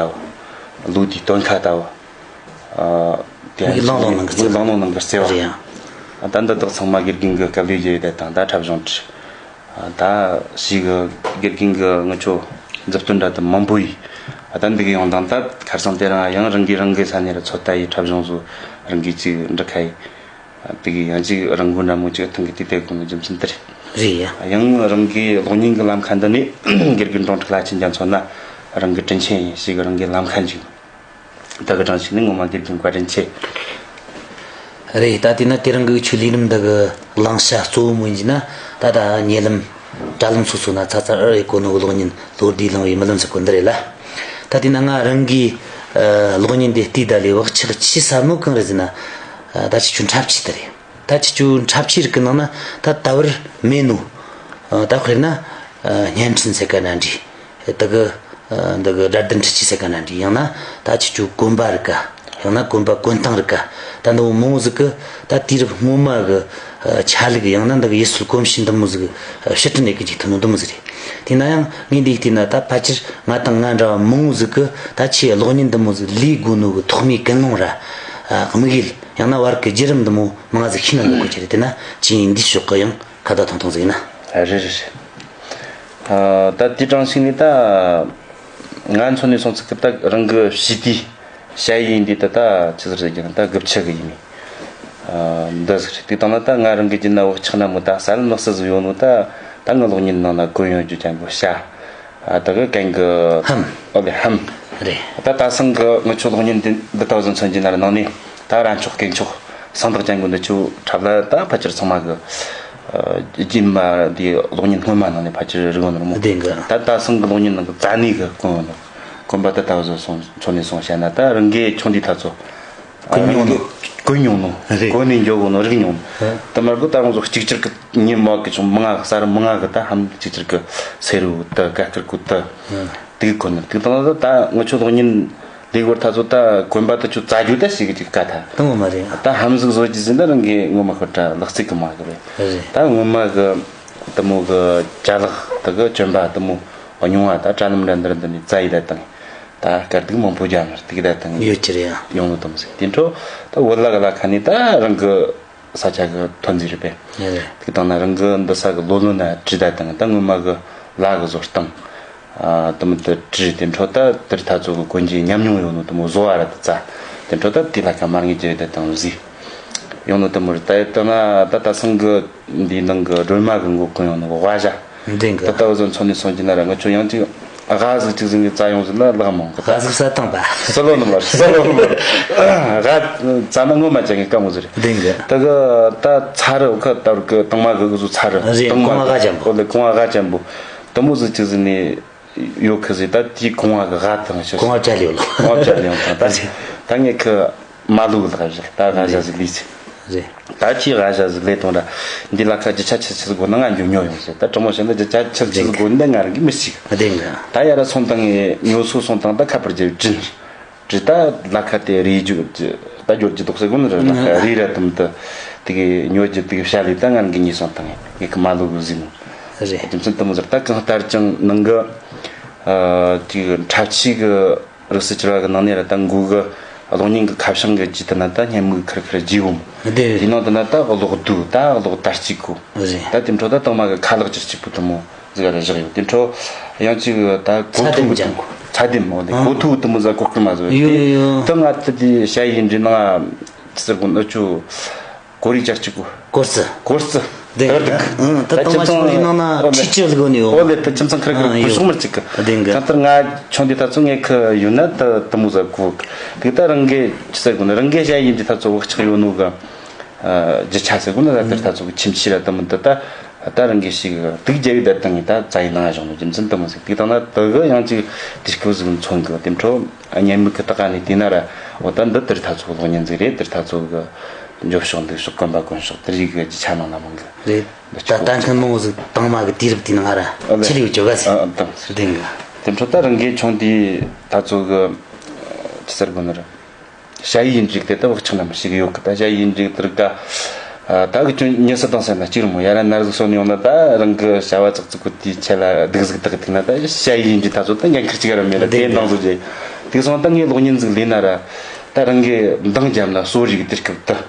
བུ། ལོ་དེའི་སྟོན་ཁ་ལྟ་བུ། ཨ་དེ་ཡང་མིག་ལོང་ལོང་ནང་གི་བརྩེ་བ། མིག་ལོང་ལོང་ནང་གི་བརྩེ་བ། རེད་ཡ། ཨ་ད་འདི་དག་ཚང་མ་དགེ་རྒན་གི་དཀའ་ལས་བརྒྱབ་ཡོད་དེ་དང་ད་འཁྲབ་གཞུང་བྲིས། ད་ཞིག་དགེ་རྒན་གྱི་ངི་ཆོ་མཛུབ་སྟོན་འདྲ་དུ་མང་པོ་ཡིས་ད་འདི་གི་ཡོང་དང་ད་ཁར་སང་དེ་རིང་ཡང་རང་གིས་རང་གི་ས་ནས་ར་ཚོད་ལྟ་ཡི་འཁྲབ་གཞུང་བཟོ་རང་གིས་ཅིག་འབྲི་ཁ་ཡི་དེ་གི་ཡང་ཅིག་རང་མགོ་འདྲ་མོ་ཅིག་ཐང་གི་དེ་དེ་གོ་ནོ་རྒྱུ་མཚན་དེ་རེད། རེད་ཡ། ཡང་རང་གི་གློག་བརྙན་གི་ལམ་ཁ་འདི་ནས་དགེ་རྒན་འབྲོང་ཕྲུག་ལྷ་ཆེན་རྒྱ་མཚོ་ན་རང་གི་དྲིན་ཆེན་ཡིན་ཞིག་རང་གི་ལམ་ཁ་འཇིག་ད་གི་གྲངས་ཤིག་ནི་ངོ་མ་དགེ་རྒན་བཀའ་དྲིན་ཆེ། རེད། ད་དེས་ན་དེ་རིང་གི་ཆོས་ལས་རིམ་འདི་གི་བླང་བྱ་གཙོ་བོ་མོ་ཡིན་གྱི་ན། ད་ད་ཉེ་ལམ་དྲ་ལམ་སོ་སོ་ན་ཚ་ཚ་རེ་རེ་གོ་ནོ་གི་གློག་བརྙན་ལོ་ཟླའི་ལང་བའི་རྨི་ལམ་ཟེར་གོ་འདི་རེད་ལ། ད་དེས་ན་ང་རང་གིས་ཨ་གློག་བརྙན་འདི་བལྟས་ད་ལས་བག་ཆགས་ཆེ་ས་མོ་གང་རེད་ཟེར་ན། ཨ་ད་ཁྱེད་ཆོའི་འཁྲབ་ཆས་དེ་རེད། ད་ཁྱེད་ཆོའི་འཁྲབ་ཆས་རིགས་ཀྱི་ནང་ན་ད་ད་བར་མེད་ནོ། ཨ་ད་དཔེར་ན་ཨ་བརྙན་འཕྲིན་ཟེར་ག་ན་འདྲ། དེ་གི་ཨ་འདི་གི་སྒྲ་ལྡན་འཕྲུལ་ཆས་ཟེར་ག་ན་འདྲ། ཡང་ན་ད་ཁྱེད་ཆོའི་གོན་པ་རིགས་ག་ཡང་ན་གོན་པ་གོན་སྟངས་རིགས་ག་ད་འདི་མོ་མང་བོ་ཟིག་གི་ད་དུས་རབས་སྔོན་མ་གི་ཨ་ཆ་ལུགས། ཡང་ན་འདི་གི་ཡུལ་སྲོལ་གོམས་གཤིས་འདི་མོ་ཟིག་ཨ་ཕྱིར་དྲན་ཡེ་གི་འཇུག་ཐུབ་ནོ་འདི་མོ་ཟིག་རེད། དེས་ན་ཡང་ངས་འདི་བལྟས་ན་ད་ཕལ་ཆེར་ང་དང་ང་འདྲ་བ་མང་བོ་ཟིག་གི་ད་ཁྱེད་གློག་བརྙན་འདི་མོ་ཟིག་ལས་དགོས་ནོ་གི་ཐོག་མའི་ཀུན་སློང་ར། ཨ་དམིགས་ཡུལ། ཡང་ན་བར་གི་བརྒྱུད་རིམ་འདི་མོ་མང་ཟིག་ཤེས་ན་འདོད་གོ་ཆེ་རེད། དེས་ན་ཁྱེད་འདི་ཕྱོགས་གི་ཡང་ཁ་བརྡ་ཐུང་ཐུང་ཟིག་ཡིན་ན། རེད་རེད་རེད། ཨ་ད་དེ་གྲངས་ཤིག་ནས་ད་ང་འཚོ་ནས་སོང་ཚིག་གི་ད་རང་གི་ཞི་དུས་ཞ་ཡི་འདི་ད་ད་ཆི་ཟེར་ཟེར་གྱི་ན་ད་དགུ་བཅུ་གི་ཡིན་མིན། ཨ་འདི་ཟིག་རེད། དེ་དང་ན་ད་ང་རང་གི་རྒྱུད་ན་བག་ཆགས་ན་མོ་ད་གསལ་མི་གསལ་ཟིག་ཡོད་ནོ། ད་ད་ངའི་གློག་བརྙན་ནང་ན་གོན་ཡོང་རྒྱུ་ཅན་པོ་ཤ། ཨ་ད་གི་གན་གི་ཧམ། ཨོ་ལེ་ཧམ། རེད། ད་ད་སང་གི་ངི་ཆོ་གློག་བརྙན་འདི་འདི་ལྟ་བུ་ཟིག་མཚོན་རྒྱུ་ན་ར་ནང་ནས་ད་ར་མཆོག་སྐེ་མཆོག་སང་དག་ཅན་གི་འདི་ཆོ་འཁྲབ་ལ་ད་ཕལ་ཆེར་ཚང་མ་གི་ཨ་རྒྱུད་མ་འདི་གློག་བརྙན་སྔོན་མ་ནང་ནས་ཕལ་ཆེར་རིག་ཡོད་ནོ་ར་མོ། བདེན་གི། ད་ད་སང་གི་གློག་བརྙན་ནང་གི་རྩ་ནས་གི་གོན་ཡོད་ནོ། གོན་པ་ད་ལྟ་བུ་ཟིག་སོང་མཚོན་ནས་སོང་བཤད་ན་ད་རང་གི་ཆུང་དུས་ད་ཚོ། གོན་མྱོང་ནོ། གོན་མྱོང་ནོ། རེད། གོན་ནས་འཇོག་གོ་ནོ་རིག་མྱོང་ནོ། ཧ། དེ་མར་གོ་ད་རང་ཚོ་གཅིག་གྱུར་གི་ཉིན་མོ་གི་ཆུང་མང་ང་གི་ས་རུ་མང་ང་གི་ད་ཧམ་གཅིག་གྱུར་གི་སེ་རུ་ད་ག་ཀིར་གོ་ད། ཧ། དེ་གི་གོན་ནོ། དེ་དང་ད་ད་ངི་ཆོ་གློག་བརྙན་ལས་བར་ད་ཚོ་ད་གོན་པ་ད་ཆོ་རྩ་རྒྱུ་ད་ཞིག་གི་ཅིག་ག་ད། དེ་ངོ་མ་རེད། ད་ཧམ་ཟིག་བཟོ་རྒྱུ་ཟིན་ད་རང་གི་ངོ་མ་ཁོ་ད་ལག་རྩལ་གི་མ་གི་རེད། རེད། ད་ངོ་མ་གི་དེ་མོ་གི་ཅ་ལག་ད་གི་གྱོན་པ་དེ་མོ་ཉུང་བ་ད་དྲ་ལམ་ར་འདིར་འདི་ནས་རྩ་ཡི་ད་དང་། ད་དཀའ་སྡུག་མང་པོ་རྒྱབ་ནས་དེ་གི་ད་དང་ཡོད་ཀྱི་རེད་ཡ། ཡོང་ནོ་དམ་ཟིག་དེ་འཕྲོ་ད་བོད་ལ་ག་ལ་ཁ་ནས་ད་རང་གི་ས་ཆ་གི་ཐོན་རྫས་རེད་པས། ཡ་རེད། དེ་དང་ན་རང་གི་འདི་ས་གི་ལོ་ལོན་ན་བྲིས་ད་དང་ད་སྔོན་མ་གི་ལ་གི་བཟོ་སྟངས། ཨ་དེ་མོ་དེ་བྲིས་དེ་འཕྲོ་ད་དེར་ད་ཚོ་གི་གོན་རྒྱུ་ཉམས་མྱོང་ཡོད་ནོ་དེ་མོ་བཟོ་བ་ར་དེ་རྩ། དེ་འཕྲོ་ད་དེ་ལ་ཁ་མར་ངེས་ཀྱི་རེད་ད་དང་ཟིག་ཡོང་ནོ་དེ་མོ་རེད། ད་ཡོད་ད་ན་ད་ད་སང་གི་འདིའི་ནང་གི་སྒྲོལ་མ་གི་མགོ་གོན་ཡོང་ནོ་གི་ཝ་ཞྭ། འདྲེན་གི། ད་ལྟ་བཟོ་མཚོན་ནས་སོང་གི་ན་ར་ང་ཆོ་ཡང་ཅིག་ཨ་ག་ཟིག་ཅིག་ཟིན་གི་རྩ་ཡོང་ཟིན་ན་ལག་མང་གི། ཨ་ག་ཟིག་ས་དང་པ། སི་ལོ་ནི་མར་སི་ལོ་ནི་མར་ཨ་ག་རྩ་ན་ངོ་མ་ཅན་གི་དཀའ་མོ་ཟིག་རེད། འདྲེན་གི། ད་གི་ད་ཚ་རུ་ཁ་ད་རུ་གི་དང་མ་གི་གི་ཟུ་ཚ་རུ། རེད། དང་མ་གོང་ཨ་ག་ཅན་པོ། ཨོ་ལེ་གོང་ཨ་ག་ཅན་པོ། དེ་མོ་ཟིག་ཅིག་ཟིན་ནས་ཡོད་གི་ཟིག་ད་དེའི་གོང་ཨ་གི་ག་དང་ཞིག་གོང་ཨ་བཅའ་ལེ་ཡོད་ལོ། གོང་ཨ་བཅའ་ལེ་ཡོད་དང་ད་ད་ངས་ཁི། མ་ལུག་ལག་བཞག་ད་ག་བཞག་ཟིག་ལས་ཚེ། རེད། ད་ཁྱི་ག་བཞག་ཟིག་ལས་དང་འདྲ། འདི་ལ་ཁ་རྒྱུ་ཆ་ཆི་ཆི་ཟིག་དགོས་ན་ང་འགྱོ་ཉོ་ཡོང་ཟེར། ད་དྲང་མོ་བཤད་ན་རྒྱུ་ཆ་ཆི་ཆི་ཟིག་དགོས་ན་ང་རང་གིས་མི་ཤེས། བདེན་གི། ད་ཡ་ར་སོང་དང་ངས་ཉོ་སོ་སོང་དང་ད་ཁ་པར་རྒྱབ་དྲིན། དྲི་ད་ལ་ཁ་དེ་རེད་རྒྱུ་ད་འབྱོར་གྱི་འདུག་ཟེར་དགོས་ན་རེད་ལ་ཁ་རེད་ར་དུམ་དུ། དེ་གི་ཉོ་རྒྱུ་དེ་གི་བྱ་ལས་ད་ང་རང་གིས་ཉོས་སོང་དང་ངས་ཁི་མ་ལུག་གི་ཟིན། རེད། རྒྱུ་མཚན་དུ་མོ་ཟེར་ད་གང་ལྟར་ཀྱང་ནང་གི་ཨ་ཅིག་འཁྲབ་ཆས་གི་རིགས་སུ་གྱུར་པ་གི་ནང་ནས་ར་ད་མགོ་གི་གློག་བརྙན་གི་ཁ་བྱང་གི་རྒྱུད་དེ་ན་ད་སྙན་མིག་ཁིར་ཁིར་རྒྱུ་བོ། བདེ། དེའི་ནང་དུ་ན་ད་གློག་རྡུལ་ད་གློག་དར་གཅིག་གོ། རེད། ད་དེ་འཕྲོ་ད་དང་མ་གི་ཁ་ལག་ཅིག་གཅིག་པུ་དུ་མོ་ཟིག་ར་བཞག་ཡོད། དེ་འཕྲོ་ཡང་ཅིག་ད་གོ་ཚ་དེམ་ཐུག་ཅན་གོ། ཚ་དེམ་མོ་དེ་ཨང་གོ་ཐུག་དུ་མོ་ཟ་གོ་སྐུར་མ་ཟོ་ཡོད། ཡོད་ཡོད་ཡོད། ད་ང་ད་དེ་ཞ་ཡི་འདྲི་ནང་ཟེར་གོ་ནོ་ཆུ། གོ་རིག་ཅར་གཅིག་གོ། གོར་སི། གོར་སི། བདེན། དེར་འདུག་ཨང་། ད་ཁྱིམ་ཚང་ཨང་། ད་ཁྱིམ་ཚང་ཁྲི་ཁྲི་གོ་ནི་ཡོད། ཨོ་ལེ་ད་ཁྱིམ་ཚང་ཁྲི་ཁྲི་ཨང་། གོ་ཡོད། ཤོག་མར་གཅིག་གི། བདེན་གི། གང་ལྟར་ང་ཆུང་དུས་ད་ཚོ་ངས་ཁི་ཡོད་ན་ད་དུ་མོ་ཟ་གོ་གི། ད་རང་གི་ཅི་ཟེར་གོ་ན་རང་གི་ཞ་ཡིན་གྱི་ད་ཚོ་བག་ཆགས་ཡོད་ནོ་གི། རྒྱུ་ཆ་ཟེར་གོ་ན་ད་དེར་ད་ཚོ་གི་ཁྱིམ་ཆས་ར་དུ་མོ་འདི་ད་ད་རང་གི་ཞིག་སྡུག་རྒྱ་ཡི་ད་ད་ངས་ད་རྩ་ཡི་ནང་བཞག་ནོ་རྒྱུ་མཚན་དུ་མོ་ཟིག་དེ་དང་ན་དུ་གི་ཡང་ཅིག་དུས་སྐབས་ཟིག་མཚོན་གི། དེ་འཕྲོ་སྙན་མིག་གི་ད་ག་ནས་དེ་ན་ར་འོ་ད་འདི་དེར་ད་ཚོ་གློག་བརྙན་ཟིག་རེད། དེར་ད་ཚོ་གི། འགྱོ་ཕྱོགས་འདུག་ཕྱོགས་གོན་པ་གོན་ཕྱོགས་དེ་རིགས་ཀྱི་རྒྱུ་ཆ་ནང་ལ་མང་གི། རེད། ད་ལྟ་མཁན་མང་བོ་ཟིག་དང་མ་གི་དུས་རབས་དེའི་ནང་ང་ར་ཨ་ལེ། ཆི་ལི་ཡོད་ཅོ་ག་ཟིག་ཨ་ཨ་དང་། བདེན་གི། དེ་འཕྲོ་ད་རང་གི་ཆུང་དུས་ད་ཚོ་གི་ཅི་ཟེར་དགོས་ནི་རེད། ཞ་ཡི་ཡིན་འགྲིག་དེ་ད་བག་ཆགས་ནམ་ཞིག་ཡོད་གི། ད་ཞ་ཡི་ཡིན་འགྲིག་དེ་རིགས་ད་ད་གི་ཅུང་ཉེ་ས་དང་ཟེར་ན་གཅིག་རུ་མོ་ཡ་ར་ནར་ཟིག་སོ་ནི་ཡོང་ན་ད་རང་གི་བྱ་བ་ཙག་ཙིག་གི་དུས་ཆེ་ལ་སྡུག་ཟིག་དག་གི་ཐིག་ན་ད་ཞ་ཡི་ཡིན་འགྲིག་ད་ཚོ་ད་འགན་ཁུར་གཅིག་ར་མེད་ལ་དེ་འདང་ཟོ་རྒྱུ། དེ་སོང་ད་ངས་གློག་བརྙན་ཟིག་ལས་ན་ར་ད་རང་གི་འདང་རྒྱབ་ན་སོ་རིག་དུས་སྐབས་ད།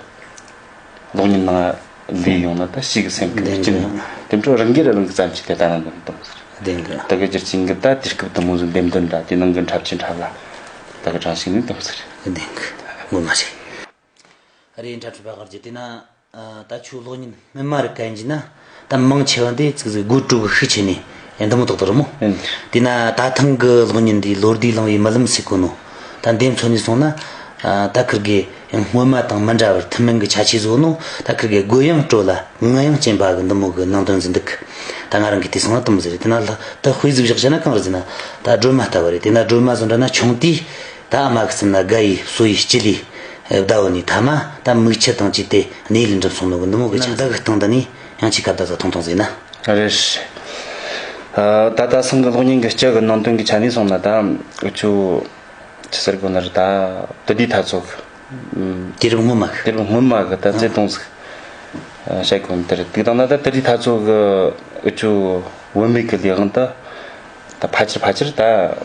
གློག་བརྙན་ནང་ལས་ཡོང་ན་ད་ཞིག་གི་སེམས་ཀྱི་བདེན་གི། དེ་འཕྲོ་རང་གིས་རང་གི་བརྩམས་ཆོས་དེ་ལྟ་ན་འདོད་དང་ཟེར། བདེན་གི། ད་གི་རྒྱུ་རྐྱེན་གི་ད་དུས་སྐབས་དུ་མོ་ཟིག་འདེམས་དོན་འདྲ་དེ་ནང་གི་འཁྲབ་ཆས་འཁྲབ་ལ་ད་གི་གྲངས་ཤིག་ནས་འདོད་ཟེར། བདེན་གི། ངོ་མ་རེད། རེད། འཁྲབ་ཁྲིད་པ་གར་གྱི་དེ་ན་ད་ཆུ་གློག་བརྙན་སྨིན་མ་རིག་གན་གྱི་ན་ད་མང་ཆེ་བ་འདི་ཙིག་ཟིག་དགོད་བྲོ་གི་ཤུགས་ཆེ་ནས་འདི་མོ་ཏོག་ཏོ་རེད་མོ། ཨེ། དེས་ན་ད་ཐེངས་གི་གློག་བརྙན་འདི་ལོ་ཟླའི་ལང་བའི་རྨི་ལམ་ཟེར་གོ་ནོ། ད་འདི་མཚོན་ནས་སོང་ན་ ད་ཁིར་གི་ཡང་སྔོན་མ་དང་མི་འདྲ་བར་ཐུན་མིན་གྱི་ཁྱད་ཆོས་བཟོ་ནོ། ད་ཁིར་གི་དགོད་ཡངས་སྤྲོ་ལ་ངུ་ཡངས་སྐྱེན་པ་གི་འདི་མོ་གི་ནང་དོན་ཟིན་འདུག་ད་ང་རང་གི་དེ་སོང་ན་དུ་མོ་ཟེར་དེ་ན་ལ་ད་དཔེ་ཟིག་བཞག་བྱས་ན་གང་རེད་ཟེར་ན། ད་སྒྲོལ་མ་ལྟ་བུ་རེད། དེ་ན་སྒྲོལ་མ་བཟོ་འདྲ་ན་ཆུང་དུས་ད་ཨ་མ་གི་སེམས་ན་དགའ་ཡི་སོ་ཡི་སྐྱིད་ལི་བདའ་བོ་ནི་ཐ་མ་ད་མིག་ཆུ་དང་བཅས་ཏེ་གནས་ལས་འགྲིམ་སོང་ནོ་གི་འདི་མོ་གི་ཆ་འདི་གི་སྟེང་འདི་ནི་ཡང་ཅིག་ཁ་བརྡ་ཟ་ཐུང་ཐུང་ཟེར་ན། རེད། ད་ད་སང་གི་གློག་བརྙན་གི་སྤྱི་གི་ནང་དོན་གི་ཆ་ནས་སོང་ན་ད་འུ་ཆོ་ཅི་ཟེར་དགོས་ན་རེད། ད་དུ་དུས་ཐ་ཚོ་གི་དུས་རབས་སྔོན་མ་གི་དུས་རབས་སྔོན་མ་གི་ད་བརྩེ་དུང་ཟིག་བཤད་དགོས་ན་དེ་རེད། དེ་དང་ན་ད་དུ་དུས་ཐ་ཚོ་གི་འུ་ཆོ་བུད་མེད་གི་ལས་དབང་ད་ད་ཕལ་ཆེར་ཕལ་ཆེར་ད་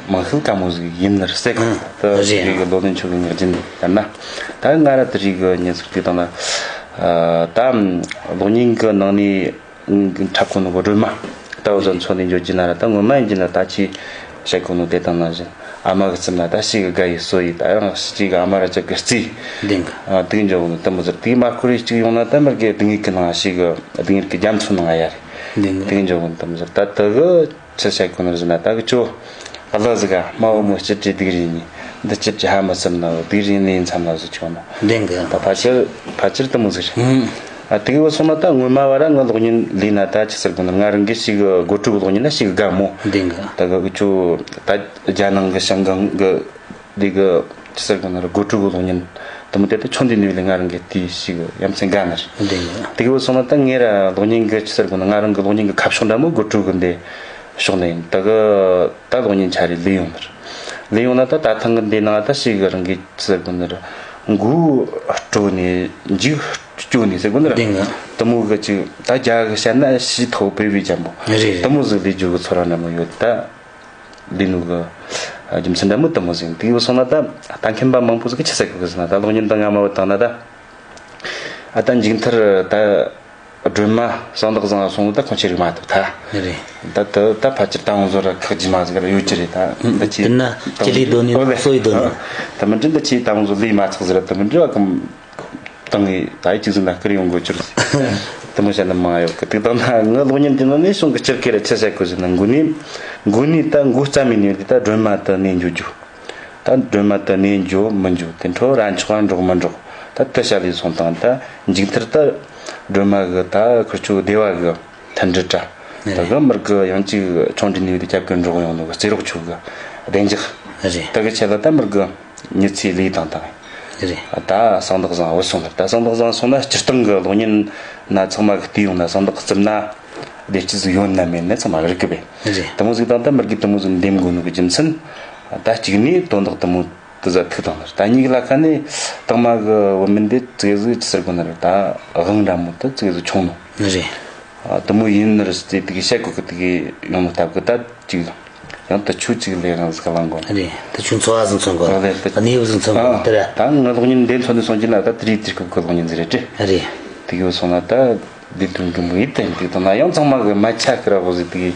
མང་ཤོས་དཀའ་མོ་ཟིག་ཡིན་ནི་རེད་ཟེར་གི་ད་རེད། རིགས་གི་ལོ་ལོན་ཆོ་གི་ངག་རྒྱུན་ལྟར་ན་ད་ང་ར་དུ་རིགས་གི་ཉེ་ཟིག་དེ་དང་ན་ད་གློག་བརྙན་གི་ནང་ནས། འཁྲབ་གོ་ནོ་གི་སྒྲོལ་མ་ལྟ་བུ་ཚོ་མཚོན་ནས་འཇོག་རྒྱུ་ན་ར། ད་སྔོན་མ་ཡིན་རྒྱུ་ན་ད་ཅི་བཤད་གོ་ནོ་དེ་དང་ནང་བཞིན་ཨ་མ་གི་སེམས་ན་ད་ཞིག་གི་དགའ་ཡི་སོ་ཡི་ད་རང་ཞིག་གི་ཨ་མ་ར་ཅག་གི་རྩིས། འདིང་གི་ཨ་དེ་གི་འཇོག་གོ་ནོ་དེ་མོ་ཟེར། དེ་མ་ཁོ་རེ་གཅིག་ཡོང་ན་ད་མི་གི་སྡུག་བསྔལ་གི་ནང་ཞིག་གི་སྡུག་བསྔལ་གི་རྒྱ་མཚོ་ནང་ཡ་རེད། འདིང་གི་དེ་གི་འཇོག་གོ་ནོ་དེ་མོ་ཟེར། ད་དེ་གི་ཆི་བཤད་གོ་ནོ་ཟེར་ན། ད་གི་ཅོ་ཨ་ལ་ཟིག་ག་སྨྲ་བ་མོ་སྤྱིར་བྲིས་སྡིག་རིགས་གཉིས། འདི་སྤྱིར་གྱི་ཧ་མི་སེམས་ན་སྡིག་རིགས་ནི་མཚམས་ལ་བཟོ་ཆོག་ནོ། འདི་འགི་ད་ཕལ་ཆེར་ཕལ་ཆེར་དུ་མོ་ཟིག་རེད། ཨ་དེ་གི་བུ་སོང་ན་ད་སྔོན་མ་བ་ར་ངི་གློག་བརྙན་ལས་ན་ད་ཅི་ཟེར་དགོས་ན། ང་རང་གི་ཞིག་གི་སྒོ་ཕྲུག་གི་གློག་བརྙན་ན་ཞིག་གི་དགའ་མོ། འདི་འགི་ད་གི་ཆོ་ད་རྒྱ་ནང་གི་ཞང་ཀང་གི་འདི་གི་ཅི་ཟེར་དགོས་ན་ར་སྒོ་ཕྲུག་གི་གློག་བརྙན་དུ་མོ་དེ་ད་ཆུང་དུས་ནས་ལས་ང་རང་གི་དེ་ཞིག་གི་ཡ་མཚན་དགའ་ནི་རེད། འདི་འགི་དེ་གི་བུ་སོང་ན་ད་ངེད་ར་གློག་བརྙན་གི་ཅི་ཟེར་དགོས་ན། ང་རང་གི་གློག་བརྙན་གི་ཁ་ཕྱོགས་འདྲ་མོ་སྒོ་ཕྲུག་གི་འདི་ཕྱོགས་ནས་ཡིན། ད་གི་ད་གློག་བརྙན་ཆ་རེ་ལས་ཡོང་ནི་རེད། ལས་ཡོང་ན་ད་ད་ཐེངས་གི་འདི་ནང་ད་ཞིག་གི་རང་གི་ཅི་ཟེར་དགོས་ནི་རེད། མགོ་སྤྲོ་ནས་མཇུག་སྐྱོ་ནས་ཟེར་དགོས་ནི་རེད། འདི་ང་དུ་མོ་གི་ཅིག་ད་རྒྱ་གི་བཤད་ན་ཞི་ཐོག་པེ་བི་ཅན་པོ། རེད་རེད། དུ་མོ་ཟིག་ལས་རྒྱུ་གི་ཚོར་བ་འདྲ་མོ་ཡོད། ད་ལས་ནུ་གི་རྒྱུ་མཚན་འདྲ་མོ་དུ་མོ་ཟིག་ཡིན། དེ་གི་བུ་སོང་ན་ད་ད་མཁན་པ་མང་པོ་ཟིག་གི་ཅི་ཟེར་གི་ཟེར་ན། ད་གློག་བརྙན་ད་ང་མ་བུད་བཏང་ན་ད་ཨ་ད་མཇུག་མཐར་ད། སྒྲོལ་མ་གསང་བདག་བཟང་སོང་ད་ཁོང་ཁྱེད་རིག་མ་ཐུབ་ཐལ། རེད། ད་ད་ད་ཕལ་ཆེར་ད་འུ་ཚོ་ར་ཁག་ཅི་མ་ཟིག་ར་ཡོད་ཀྱི་རེད་ད། ད་ཅི་དེ་ན་ཁྱེད་ལས་སྡོད་ནི་ཨོ་ལེ་སོ་ཡི་སྡོད་ནི། ད་མི་འདྲི་ད་ཅི་ད་འུ་ཚོ་ལས་མ་ཚག་ཟིག་ར་ད་མི་འདྲི་བ་གམ་བཏང་ངེ་ད་ཡི་གཅིག་ཟིག་ན་ཁིར་ཡོང་དགོས་ཅི་རེད། དེ་མོ་བཤད་ན་མང་ཡོད་གི། དེ་དང་ན་ངའི་གློག་བརྙན་དེ་ནང་ནས་བྱུང་གི་སྤྱིར་ཁེ་ར་ཆི་བཤད་དགོས་ཟེར་ན། འགོ་ནས་འགོ་ནས་འགོ་རྩ་མེད་ནས་ད་སྒྲོལ་མ་ད་གནས་འགྱོ་རྒྱུ། ད་སྒྲོལ་མ་དུ་གནས་འགྱོ་མི་འགྱོ་དེ་འཕྲོ་ར་འཆོག་འགྲོག་མི་འགྲོག་ད་དུ་བྱ་ལས་སོང་དང་ད་མཇུག་མཐར་ད་སྒྲོལ་མ་གི་ད་ཁུར་ཆོ་སྡེ་བ་གི་མཐུན་སྒྲིལ་དྲ་ད་གི་མིར་གི་ཡང་ཅིག་ཆུང་འདྲི་ནུས་དེ་རྒྱབ་གི་འགྲོག་ཡོང་ནོ་གི་རྩེ་རོགས་ཆོ་གི་བདེ་འཇགས་རེད། ད་གི་ཆེ་ལ་ད་མིར་གི་མྱི་ཚེ་ལས་དང་དང་རེད། ད་གསང་བདག་བཟང་བུད་སོང་ལ། ད་གསང་བདག་བཟང་སོང་ན་སྤྱིར་བཏང་གི་གློག་བརྙན་ན་ཚང་མ་གི་བལྟས་ཡོང་ན་གསང་བདག་རྩིབ་ན་བདེ་སྐྱིད་ཟིག་ཡོད་ན་མེད་ན་ཚང་མ་རིག་གི་བས། རེད། དེ་མོ་ཟིག་དང་ད་མིར་གི་དེ་མོ་ཟིག་འདེམས་དགོས་ནོ་གི་རྒྱུ་མཚན། ད་གཅིག་ནས་དོན་དག་དུ་མོ་དུ་ཟ་ཐུག་དང་ནི། ད་གཉིས་ལ་ཁ་ནས་དང་མ་གི་བུད་མེད་འདི་ཙེ་ཟིག་ཅི་ཟེར་དགོས་ནི་རེད། ད་དབང་འདྲ་མོ་དུ་ཙེ་ཟིག་ཆུང་ནོ། རེད། དུ་མོ་ཡིན་ནི་རེད་ཟེར་དེ་གི་བཤད་དགོས་གི་དེ་གི་ཡོང་ནོ་སྟབས་གི་ད་ཅིག་ཡང་དུ་ཆུ་ཅིག་ལས་རང་ཟིག་ག་ལང་གོ། རེད། དུ་ཆུ་འཚོ་བ་ཟིག་མཚོན་གོ། རེད། དུ་གནས་བུ་ཟིག་མཚོན་གོ། ཨ་དེ་རེད། ད་ངའི་གློག་བརྙན་འདི་མཚོན་ནས་སོང་གི་ན་ད་དེ་རིགས་དེ་སྐབས་གི་གློག་བརྙན་ཟིག་རེད་དྲི། རེད། དེ་གི་སོང་ན་ད། འདི་དོན་གི་མོ་ཡིད་དེ་འདི་དང་ན་ཡང་ཚང་མ་གི་མ་ཆ་ཀི་ར་བོ་ཟིག་དེ་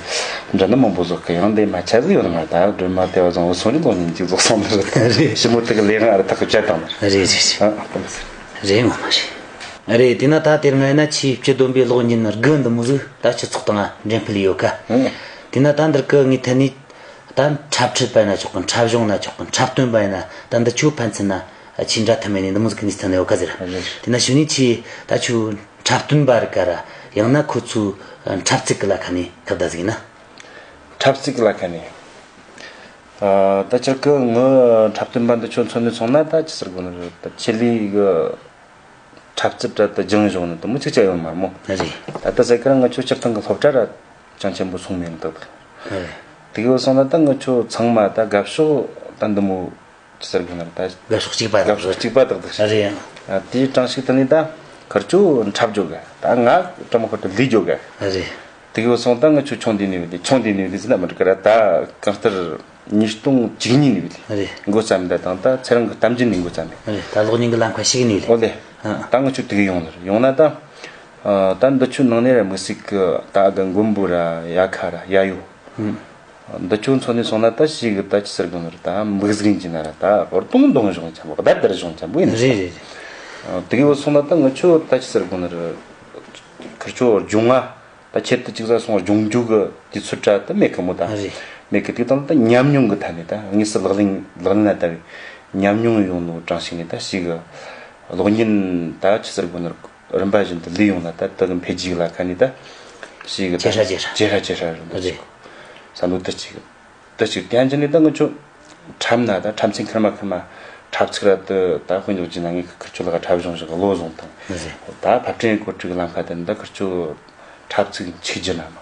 འདྲ་ནི་མང་པོ་ཟོག་གི་ཡང་འདི་མ་ཆ་ཟིག་ཡོད་ནི་མ་རེད། ད་སྒྲོལ་མ་དེ་བ་ཚང་བོ་སོང་རི་ལོ་ཉིན་གཅིག་ཟོག་སོང་ནི་རེད། རེད། ཞི་མོ་དེ་གི་ལས་ང་ར་ཐག་གི་བཅད་བཏང་ནི་རེད། རེད་རེད་རེད། ཨ་ཨ་ལ་ཟེར། རེད་ངོ་མ་རེད། རེད་དེ་ན་ད་དེར་ང་ཡིན་ན་ཆེས་སྤྱི་བསྡོམས་པའི་གློག་བརྙན་དགུ་འདི་མོ་ཟིག་ད་སྤྱི་ཚོགས་དང་འགྲན་ཕུད་ཡོད་ཀ། ཨང་། དེ་ན་ད་འདིར་གི་ངའི་ཐད་ནས་ད་འཁྲབ་ཁྲིད་པ་ཡིན་ན་ཆོག་གི། འཁྲབ་གཞུང་ན་ཆོག་གི། འཁྲབ་སྟོན་པ་ཡིན་ན་ད་འདི་ཆོ་ཕན་ཚུན་ན་ཆེས་འདྲ་ཐུབ་མེད་ནས་འདི་མོ་ཟིག་གི་གནས་ཚུལ་ཡོད་ཀ་ཟེར། རེད། དེ་ན་ཞུ་ནས་ཆེས་ད་ཆོ། འཁྲབ་སྟོན་པ་རིགས་ཀ་ར་ཡང་ན་ཁོ་ཚོའི་འཁྲབ་རྩིས་ཀྱི་ལ་ཁ་ནས་ཁ་བརྡ་ཟིག་ཡིན་ན། འཁྲབ་རྩིས་ཀྱི་ལ་ཁ་ནས། ཨ་ད་ཅིག་གི་ངའི་འཁྲབ་སྟོན་པ་འདི་ཆོ་མཚོན་ནས་སོང་ན་ད་ཅི་ཟེར་དགོས་ནི་རེད། ད་ཆེད་ལས་གི་འཁྲབ་རྩིས་ར་ད་སྦྱང་བཞག་ནི་དུ་མོ་ཅིག་ཅིག་ཡོད་མ་རེད་མོ། རེད། ད་ད་ཟེར་གི་ར་ང་ཆོ་སྤྱིར་བཏང་གི་སློབ་གྲྭ་ར་ཅང་ཆེན་པོ་སོང་མེད་ནི་ད། རེད། དེ་གི་སོང་ན་ད་ང་ཆོ་ཚང་མ་ད་དགའ་ཕྱོགས་ད་འདི་མོ། ཅི་ཟེར་དགོས་ན་ད། དགའ་ཕྱོགས་གཅིག་པ་དགའ་ཕྱོགས་གཅིག་པ་དག་དག་རེད་ཡང་། ཨ་དེའི་གྲངས་ཤིག་དེ་ནི་ད་ཁར་ཆུ་འཁྲབ་རྒྱུ་ག་ད་ང་ཀྲ་མོ་ཁར་དུ་ལུས་རྒྱུ་ག་རེད། དེ་གི་སོང་ད་ང་ཆུ་ཆུང་དེ་ནི་བི་དེ་ཆུང་དེ་ནི་བི་དེ་ཟིན་ན་མི་འགྲིག་ག་ར། ད་གང་ལྟར་ཉིས་སྟོང་བཅུ་གཉིས་ནི་བི་དེ་རེད། འགོ་བརྩམས་ད་དང་ད་ཚེ་རིང་གི་གཏམ་རྒྱུད་ནི་འགོ་བརྩམས་ནི་རེད། ད་གློག་བརྙན་གི་ལམ་ཁ་ཞིག་ནི་ལས་ཨོ་ལེ། ཨ་ད་ང་ཆུ་དེ་གི་ཡོང་ནི་རེད། ཡོང་ན་ད་ཨ་ད་འདི་ཆུ་ནང་ནས་ར་མི་སྲིད་གི་ད་གི་མགོན་པོ་ར་ཡ་ཁ་ར་ཡ་ཡོ། ཨུ། འདི་ཆོ་མཚོན་ནས་སོང་ན་ད་ཞིག་གི་ད་ཅི་ཟེར་དགོས་ནི་རེད། ད་འབུག་ཟིག་ཡིན་གྱི་ན་ར་ད་བར་སྟོང་སྟོང་གཞུང་ཆེན་པོ་བརྡར་བརྡར་གཞུང་ཆེན་པོ་ཡིན་རེད་རེད་རེད། དེ་གི་བུ་སོང་ན་ད་ང་ཆོ་ད་ཅི་ཟེར་དགོས་ནི་རེད། ཁིར་ཆོ་སྦྱོང་ང་ད་ཁྱེད་དུ་ཅིག་ཟ་སོང་སྦྱོང་རྒྱུ་གི་དུས་ཚོད་དྲ་ད་མེད་གི་མོ་ད། རེད། མེད་གི་དེ་དང་ད་ཉམས་མྱོང་གི་ཐད་ནས་ད་དངོས་སུ་ལག་ལེན་ལག་ལེན་ལ་བསྟར་བའི་ ཉམས་མྱོང་ཡོང་ནོ་གྲངས་ཤིག་ནས་ད་ཞིག་གི་གློག་བརྙན་ད་ཆི་ཟེར་དགོས་ན་རིམ་པ་བཞིན་དུ་ལས་ཡོང་ན་ད་དེ་གི་འཕེལ་རྒྱས་ལ་ཁ་ནས་ད་ཞིག་གི་ཇེ་ཧྲ་ཇེ་ཧྲ། ཇེ་ཧྲ་ཇེ་ཧྲ་རེད་འདུག་ཅིག་བསམ་བློ་དེ་གཅིག་དེ་གཅིག་དེ་ཡང་ཅི་ནས་ད་ང་ཆོ་འཁྲབ་ན་ད་འཁྲབ་ཚན་ཁེར་མ་ཁེར་མ་འཁྲབ་ཚིག་ར་དེ་ད་དཔེ་འཇོག་རྒྱུ་ན་ངས་ཁི་ཁི་ཆོ་ལ་འཁྲབ་གཞུང་ཞིག་བློ་བཟུང་དང་ད་ཕབ་ཕྲེང་གོ་སྒྲིག་ལམ་ཁ་དེ་ད་ཁི་ཆོ་འཁྲབ་ཚིག་འཆིག་རྒྱུ་ན་མ།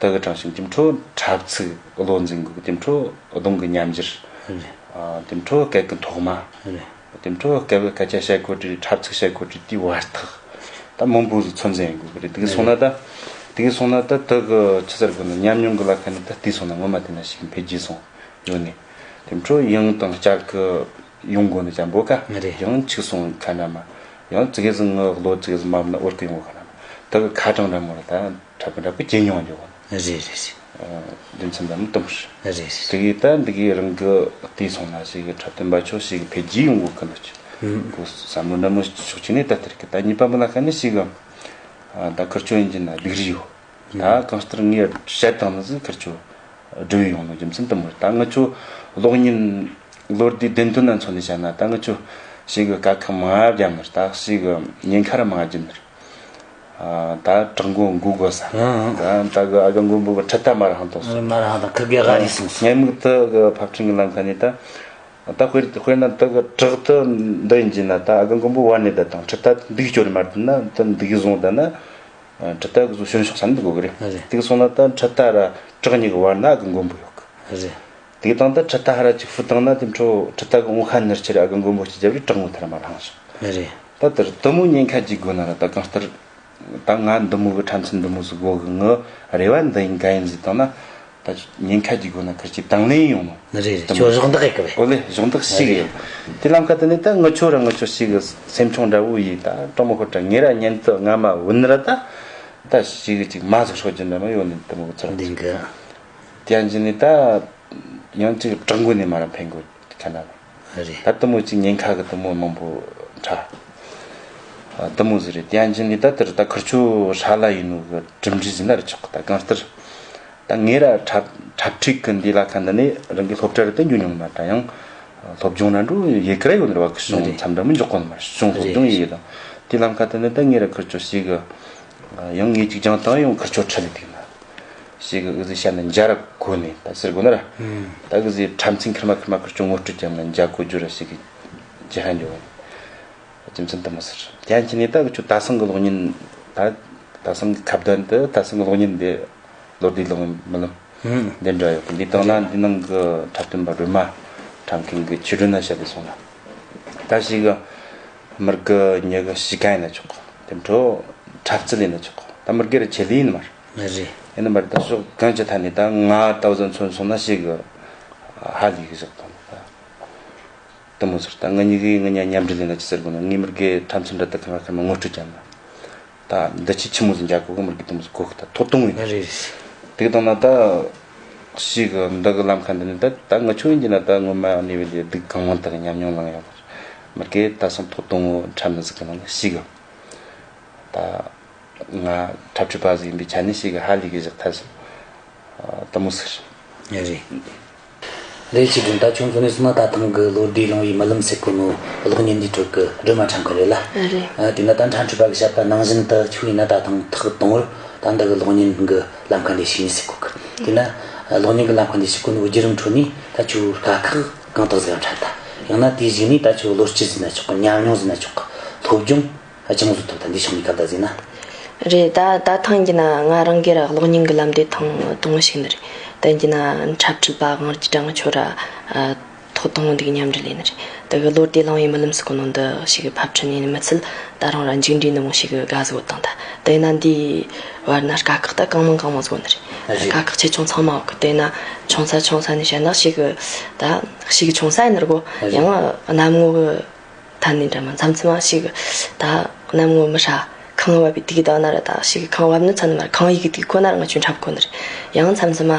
དེ་གི་གྲངས་ཤིག་དེ་འཕྲོ་འཁྲབ་ཚིག་བློ་འཛིན་དགོས། དེ་འཕྲོ་གདོང་གི་ཉམས་འགྱུར། དེ་འཕྲོ་སྐད་ཀྱི་ཐོག་མ། དེ་འཕྲོ་སྐད་སྐད་ཆ་བཤད་གོ་དུས་འཁྲབ་ཚིག་བཤད་གོ་དུས་དེའི་བར་ཐག་ད་མང་པོ་ཟིག་ཚོད་འཛིན་དགོས་གི་རེད། དེ་གི་སོང་ན་ད་དེ་གི་སོང་ན་ད་དེ་གི་ཆི་ཟེར་དགོས་ན་ཉམས་མྱོང་གི་ལ་ཁ་ནས་ད་དེ་སོང་ན་ངོ་མ་དེ་ན་ཞིག་འཕེལ་རྒྱས་སོང་ཡོད་ནས་དེ་འཕྲོ་ཡང་དང་བསྐྱར་གི་ཡོང་དགོས་ནི་ཅན་པོ་ཀ་ཡང་འཆིག་སོང་ཁ་འདྲ་མ་ཡང་ཙི་གེ་ཟིག་ངི་བློ་ཙི་གེ་ཟིག་མ་བབས་ན་འོར་གི་ཡོང་གི་ཁ་འདྲ་མ་དེ་གི་ཁ་གྲངས་འདྲ་མོ་རེད་ད། འཁྲབ་གི་འཁྲབ་གི་ཇེ་ཉུང་འགྱོ་བ། རེད་རེད་རེད། རྒྱུ་མཚན་འདྲ་མི་དུམ་རེད། རེད་རེད། དེ་གིས་ད་འདི་གི་རང་གི་བལྟས་སོང་ན་ཞིག་གི་འཁྲབ་སྟོན་པ་ཆོ་ཞིག་གི་འཕེལ་རྒྱས་ཡོང་གི་ཁུ་འདུག་ཅིག་ཧུམ། གོ་བསམ་བློ་འདྲ་མོ་ཤོག་ཅིག་ནས་ད་ལྟར་གི་ད་གཉིས་པ་མི་ལ་ཁ་ནས་ཞིག་གི་ད་ཁུར་ཆོ་ཡིན་གྱི་ན་སྡུག་རི་ཡོད། ད་གང་ལྟར་ངས་བཤད་སྟངས་ནི་ཟིག་ཁུར་ཆོ་སྒྲུབ་ཡོང་ནོ་རྒྱུ་མཚན་དུམ་རེད། ད་ང་ཆོ་གློག་བརྙན་ལོ་ཟླའི་བདུན་སྟོན་ན་མཚོན་ནས་བཤད་ན་ད་ང་ཆོ་ཞིག་གི་དཀའ་ཁག་མང་བརྒྱབ་ནི་རེད། ད་ཞིག་གི་ཉེན་ཁ་ར་མང་བརྒྱབ་ནི་རེད། ད་དྲག་མགོ་འགུག་དགོས་ས། ད་ད་གི་ཨ་ག་མགོན་པོ་གི་ཁྲི་ད་མ་ར་ཧང་ཏོག་སོང་། མ་ར་ཧང་ཏོག་ཁི་གེ་ག་རི་སོང་སོང་། ངས་མིག་ཏི་གི་ཕབ་ཕྲེང་གི་ལམ་ཁ་ནས་ད་ད་དཔེར་དཔེར་ན་ད་གི་དྲག་ཏི་འདི་ཡིན་གྱི་ན་ད་ཨ་ག་མགོན་པོ་བར་ནས་ད་དང་ཁྲི་ད་འདུག་སྐྱོར་མ་ད་ན་ད་འདུག་བཟུང་ད་ན་ཁྲི་ད་གི་བཟོ་ཤོན་ཤོག་ས་འདུག་དགོས་གི་རེད། དེ་གི་སོང་ན་ད་ཁྲི་ད་ར་དྲག་གཉིས་གི་བར་ན་ཨ་ག་མགོན་པོ་ཡོད་གི། དེ་དང་ད་ཁྲི་ད་ཧ་ར་ཅིག་ཧྥུ་བཏང་ན་དེ་འཕྲོ་ཁྲི་ད་གི་འོང་ཁ་ནར་ཆེར་ཨ་ག་མགོན་པོ་ཅིག་རྒྱབ་རེ་དྲག་ངོ་ཐར་མ་རང་ཤོག་རེད། ད་དེར་དུ་མོ་ཉེན་ཁ་ཅིག་དགོས་ན་ར་ད་གང་ལྟར་ད་ང་འདི་མོ་གི་ཁྲམ་ཚན་འདི་མོ་ཟིག་དགོས་གི་ངི་རེ་བ་འདི་ཡིན་ག་ཡིན་ཟིག་བཏང་ན་ད་ཉེན་ཁ་ཅིག་དགོས་ན་ཁར་ཅིག་དང་ལེན་ཡོང་ནོ། རེད་རེད། ཁྱོད་གཞོགས་འདེགས་ཡེད་གི་བས། ཨོ་ལེ་གཞོགས་འདེགས་ཤིག་ཡོད། དེ་ལམ་ཁ་དེ་ནས་ད་ངི་ཆོ་ར་ངི་ཆོ་ཞིག་གི་སེམས་ཆུང་འདྲ་བོ་ཡིས་ད་གྲོགས་མོ་ཁོ་ད་ངེ་ར་ཉན་དུ་ང་མ་བུན་ར་ད་ད་ཞིག་གི་ཅིག་མ་ཟིག་ཧྲོ་ཅི་འདྲ་མ་ཡོད་ནི་དུ་མོ་གི་ཚོར་འདི་གི། དེ་ཡང་ཅི་ནི་ད། ཡང་ཅིག་དྲག་མགོ་ནས་མ་ར་འཕེན་དགོས་ཁ་ན་རེད། ད་དུ་མོ་ཅིག་ཉེན་ཁ་གི་དུ་མོ་མང་པོ་ཁྲ། དུ་མོ་ཟིག་རེད། དེ་ཡང་ཅི་ནས་ད་དེར་ད་ཁུར་ཆོ་ཧྲ་ལ་ཡིན་ནོ་གི་གྲུབ་འབྲས་ཟིན་ན་རེ་ཆོག་གི། ད་གང་ལྟར་ད་ངེད་ར་འཁྲབ་འཁྲབ་ཁྲིད་གི་འདི་ལ་ཁ་འདི་ནས་རང་གི་སློབ་གྲྭ་རེ་ད་འཇུ་མྱོང་མ་ད་ཡང་སློབ་སྦྱོང་ན་འགྲོ་ཡེ་ཀ་ར་ཡོད་ནི་ར་བ་གི་སོང་མཚམས་འདྲ་མི་འཇོག་གོ་ནི་མ་སོང་སློབ་སྦྱོང་ཡེ་ཡེ་དང་དེ་ལམ་ཁ་དེ་ནས་ད་ངེད་ར་ཁུར་ཆོ་ཞིག་གི་ཡང་ངེད་ཅིག་ཀྱང་དང་ཡང་ཁུར་ཆོ་ཁྲིད་ལ་དེ་ན། ཞིག་གི་གཟི་བཤད་ན་འཇའ་ར་གོ་ནས་ད་ཟེར་དགོས་ན་ར། ད་གི་གཟི་ཁྲམ་ཚིག་ཁིར་མ་ཁིར་མ་ཁིར་ཆོ་ངོ་སྤྲོད་ཀྱང་ན་འཇའ་གོ་རྒྱུ་ར་ཞིག་གི་ཇེ་ཧ་འཇོག་གི་རྒྱུ་མཚན་དུ་མ་ཟེར། ཡང་ཅི་ནས་ད་གི་ཆོ་ད་སང་གི་གློག་བརྙན་ད་ད་སང་གི་ཁ་བརྡ་འདི་ད་སང་གི་གློག་བརྙན་འདི་ལོ་ཟླའི་གློག་བརྙན་མི་ལམ་འདི་འདྲ་ཡོད་གི། འདི་དང་ན་འདི་ནང་གི་འཁྲབ་སྟོན་པ་སྒྲོལ་མ་འཁྲབ་མཁན་གི་ཆོས་སྒྲོན་ན་བཤད་དེ་སོང་ན་ད་ཞིག་གི་མི་རྒི་ཉི་གི་ཞིག་ག་ཡིན་ན་ཆོག་གི། དེ་འཕྲོ་འཁྲབ་རྩལ་ཡིན་ན་ཆོག་གི། ད་མི་རྒི་ར་ཆེད་ལས་ཡིན་ནི་མ་རེད། རེད། ཡིན་ནི་མ་རེད། ད་ཕྱོགས་གང་ཅི་ཐད་ནས་ད་ང་ལྟ་བུ་ཚོ་མཚོན་སོང་ན་ཞིག་གི་ཧ་ལས་གི་བཞག་དང་ད་དུ་མོ་ཟེར། ད་ང་གཉིས་ཀྱིས་ང་གཉིས་མཉམ་འབྲེལ་ཡིན་ན་ཅི་ཟེར་དགོས་ན་ངའི་མི་རྒས་ཁྲམ་ཚུན་འདྲ་ད་ཁ་མ་ཁ་མ་ངོ་སྤྲོད་ཀྱང་ན་ད་འདི་ཆི་ཆི་མོ་ཟིན་རྒྱ་གོ་གི་མི་རྒས་དུ་མོ་ཟིན་གོ་གི་ད་ཐོ་གཏོང་ངེས་རེད། དེ་གི་དང་ན་ད་ཞིག་གི་འདི་གི་ལམ་ཁ་འདི་ནི་ད་ད་ང་ཆོ་ཡིན་གྱི་ན་ད་ངོ་མ་གནས་བའི་ལས་སྡུག་གང་མང་དག་གི་ཉམས་མྱོང་བླངས་ཡོད་མི་རྒས་ད་སང་ཐོ་གཏོང་ངོ་ཁྲམ་ནི་ཟིག་གི་ནང་ནས་ཞིག་གི་ད། ང་འཁྲབ་ཁྲིད་པ་ཟིག་ཡིན་པའི་ཆ་ནས་ཞིག་གི་ཧ་ལས་གི་བཞག་ཐལ་སོང་། ཨ། དུ་མོ་ཟེར། རེད། ལས་བྱེད་སྒྲོན་ད་ཁྱོད་ཚོ་ནས་སོང་ན་ད་ཐེངས་གི་ལོ་ཟླའི་ལོང་བའི་རྨི་ལམ་ཟེར་གོ་ནོ་གློག་བརྙན་འདིའི་ཁྲོད་གི་སྒྲོལ་མ་འཁྲབ་གི་རེད་ལ། རེད། ཨ། དེ་ན་ད་འཁྲབ་ཁྲིད་པ་གི་བཤད་པ་ནང་བཞིན་དུ་ཁྱོད་ཡིན་ན་ད་ཐེངས་ཐག་དང་པོར་ད་འདི་གི་གློག་བརྙན་གི་ལམ་ཁ་འདི་ཞུགས་ནས་ཟེར་གོ་གི། དེ་ན་གློག་བརྙན་གི་ལམ་ཁ་འདི་ཞུགས་གོ་ནོ་བརྒྱུད་རིམ་ཁྲོད་ནས་ད་ཁྱོད་དཀའ་ཁག་གང་དག་ཟིག་འཕྲད་ད། ཡང་ན་དེའི་གཞུག་ནས་ད་ཁྱོད་བློ་སྐྱེད་ཟིན་ན་ཆོག་གི། ཉམས་མྱོང་ཟིན་ན་ཆོག་གི། སློབ་སྦྱོང་། ཨ། ཅང་བཟོ་ཐུབ་ད་འདི་ཕྱོགས་ནས་སྐབས་ད་ཟིན་ན། རེད། ད་ད་ཐེངས་ཀྱི་ན་ང་རང་གི་ར་གློག་བརྙན་གྱི་ལམ་དེ་ཐེངས་དང་པོ་ཞིག་ནི་རེད། ད་ཡིན་གྱི་ན་འཁྲབ་ཁྲིད་པ་དབང་རྒྱལ་དྲ་ང་ཆོ་ར་ཨ་ཐོག་དང་པོ་འདི་གི་མཉམ་འབྲེལ་ལས་ནི་རེད། ད་གི་ལོ་ཟླའི་ལོང་བའི་རྨི་ལམ་ཟེར་གོ་ནོ་འདི་ཞིག་གི་ཕབ་ཁྲིད་ནས་ནི་མི་ཚད་ད་རུང་ར་མཇུག་འབྲས་ནི་མོ་ཞིག་གི་དགའ་ཟིག་ཡོད་དང་ད། ད་ཡིན་ན་འདི་བར་ན་དཀའ་ཁག་ད་གང་མང་གང་མང་ཟིག་ཡོད་ནི་རེད། ཨ་ཞེ། དཀའ་ཁག་ཆེ་ཆུང་ཚང་མ་ཡོད་གི། ད་ཡིན་ན་ཆུང་ས་ཆུང་ས་ནས་བཤད་ན་ཞིག་གི་ད་ཞིག་གི་ཆུང་ས་ཡིན་ནི་རེད་གོ། ཨ་ཞེ། ཡང་གནམ་ངོ་གི་ཐ་ནི་འདྲ་མ་མཚམས་མཚམས་མ་ཞིག་ད་གནམ་ངོ་མི་ཧྲ་ཁང་བབས་པའི་དུས་ད་ན་ར་ད་ཞིག་ཁང་བབས་ནི་ཚ་ནི་མ་ཁང་ཡིག་གི་དུས་ཁོ་ན་ར་ང་ཆུ་འཁྲབ་ཁོ་ནི་རེད། ཡང་མཚམས་མཚམས་མ་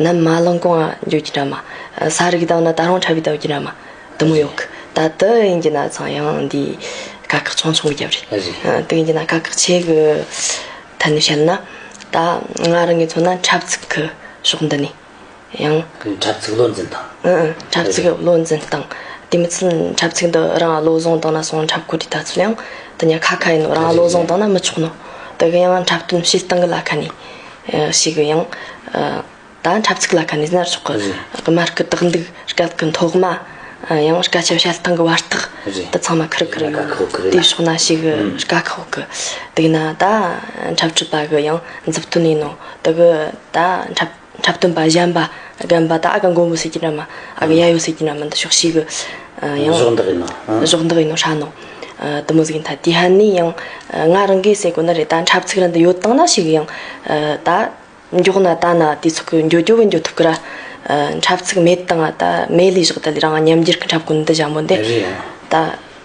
ནམ་མ་ལངས་གོང་ང་འགྱོ་གི་འདྲ་མ་ས་རིག་ད་ན་ད་རུང་འཁྲབ་བི་ད་གི་འདྲ་མ་དུ་མོ་ཡོད་གི། ད་དུ་ཡིན་གྱི་ན་ཚང་ཡང་འདི་དཀའ་ཁག་ཆུང་ཆུང་གི་རྒྱབ་རེད། ཨ་ཞེ། དུ་ཡིན་གྱི་ན་དཀའ་ཁག་ཆེ་གི་ཐ་ནི་བཤད་ན་ད་ང་རང་གི་མཚོན་ན་འཁྲབ་ཚིག་གི་ཕྱོགས་འདི་ནས། ཡང་། འཁྲབ་ཚིག་བློ་འཛིན་སྟངས། ཨང་ཨང་། འཁྲབ་ཚིག་བློ་འཛིན་སྟངས། དེ་མི་ཚད་འཁྲབ་ཚིག་འདི་རང་བློ་བཟུང་བཏང་ན་སོང་འཁྲབ་གོ་དུས་ད་ཚོད་ཡང་དེ་ཉག་ཁ་ཁ་ཡིན་ནོ། རང་བློ་བཟུང་བཏང་ན་མི་ཆོག་ནོ། དེ་གི་ཡང་འཁྲབ་སྟོན་བྱེད་སྟངས་གི་ལ་ཁ་ནས་ཞིག་གི་ཡང་ད་འཁྲབ་ཚིག་ལ་ཁ་ནས་ན་ཆོག་གི། དམར་གི་དག་འདུག་སྐད་གི་མཐོ་དམའ། ཡང་སྐད་ཆ་བཤད་སྟངས་གི་བར་ཐག་དེ་ཚང་མ་ཁུར་ཁུར་ཡོད། དེ་བྱུང་ན་ཞིག་གི་སྐད་ཁ་ཁོག་གི། དེ་ན་ད་འཁྲབ་ཁྲིད་པ་གི་ཡང་མཛུབ་སྟོན་ཡིན་ནོ། དེ་གི་ད་འཁྲབ་འཁྲབ་སྟོན་པ་གཞན་པ་རྒན་པ་ད་ཨ་ག་མགོན་པོ་ཟེར་གྱི་འདྲ་མ། ཨ་ག་ཡ་ཡོ་ཟེར་གྱི་འདྲ་མ། འདི་ཕྱོགས་ཤིག་གི་ཡང་གཞོགས་འདེགས་ཡིན་ནོ། གཞོགས་འདེགས་ཡིན་ནོ་ཧྲ་ནོ། དེ་མོ་ཟིག་ཡིན་ད། དེ་ཧ་ནི་ཡང་ང་རང་གིས་ཟེར་གོ་ན་རེད། ད་འཁྲབ་ཚིག་རང་འདི་ཡོད་དང་ན་ཞིག་ཡང་ད་མགྱོགས་ན་ད་ན་དུས་ཚོད་གི་འགྱོ་འགྱོ་གི་འགྱོ་ཐུབ་གི་ར། འཁྲབ་ཚིག་མེད་དང་ད་མེད་ལས་བཞག་ད་ལས་རང་ཉམས་འགྱུར་གི་འཁྲབ་གོ་ནི་འདི་བཞག་མོ་འདི་རེད་ཡང་། ད་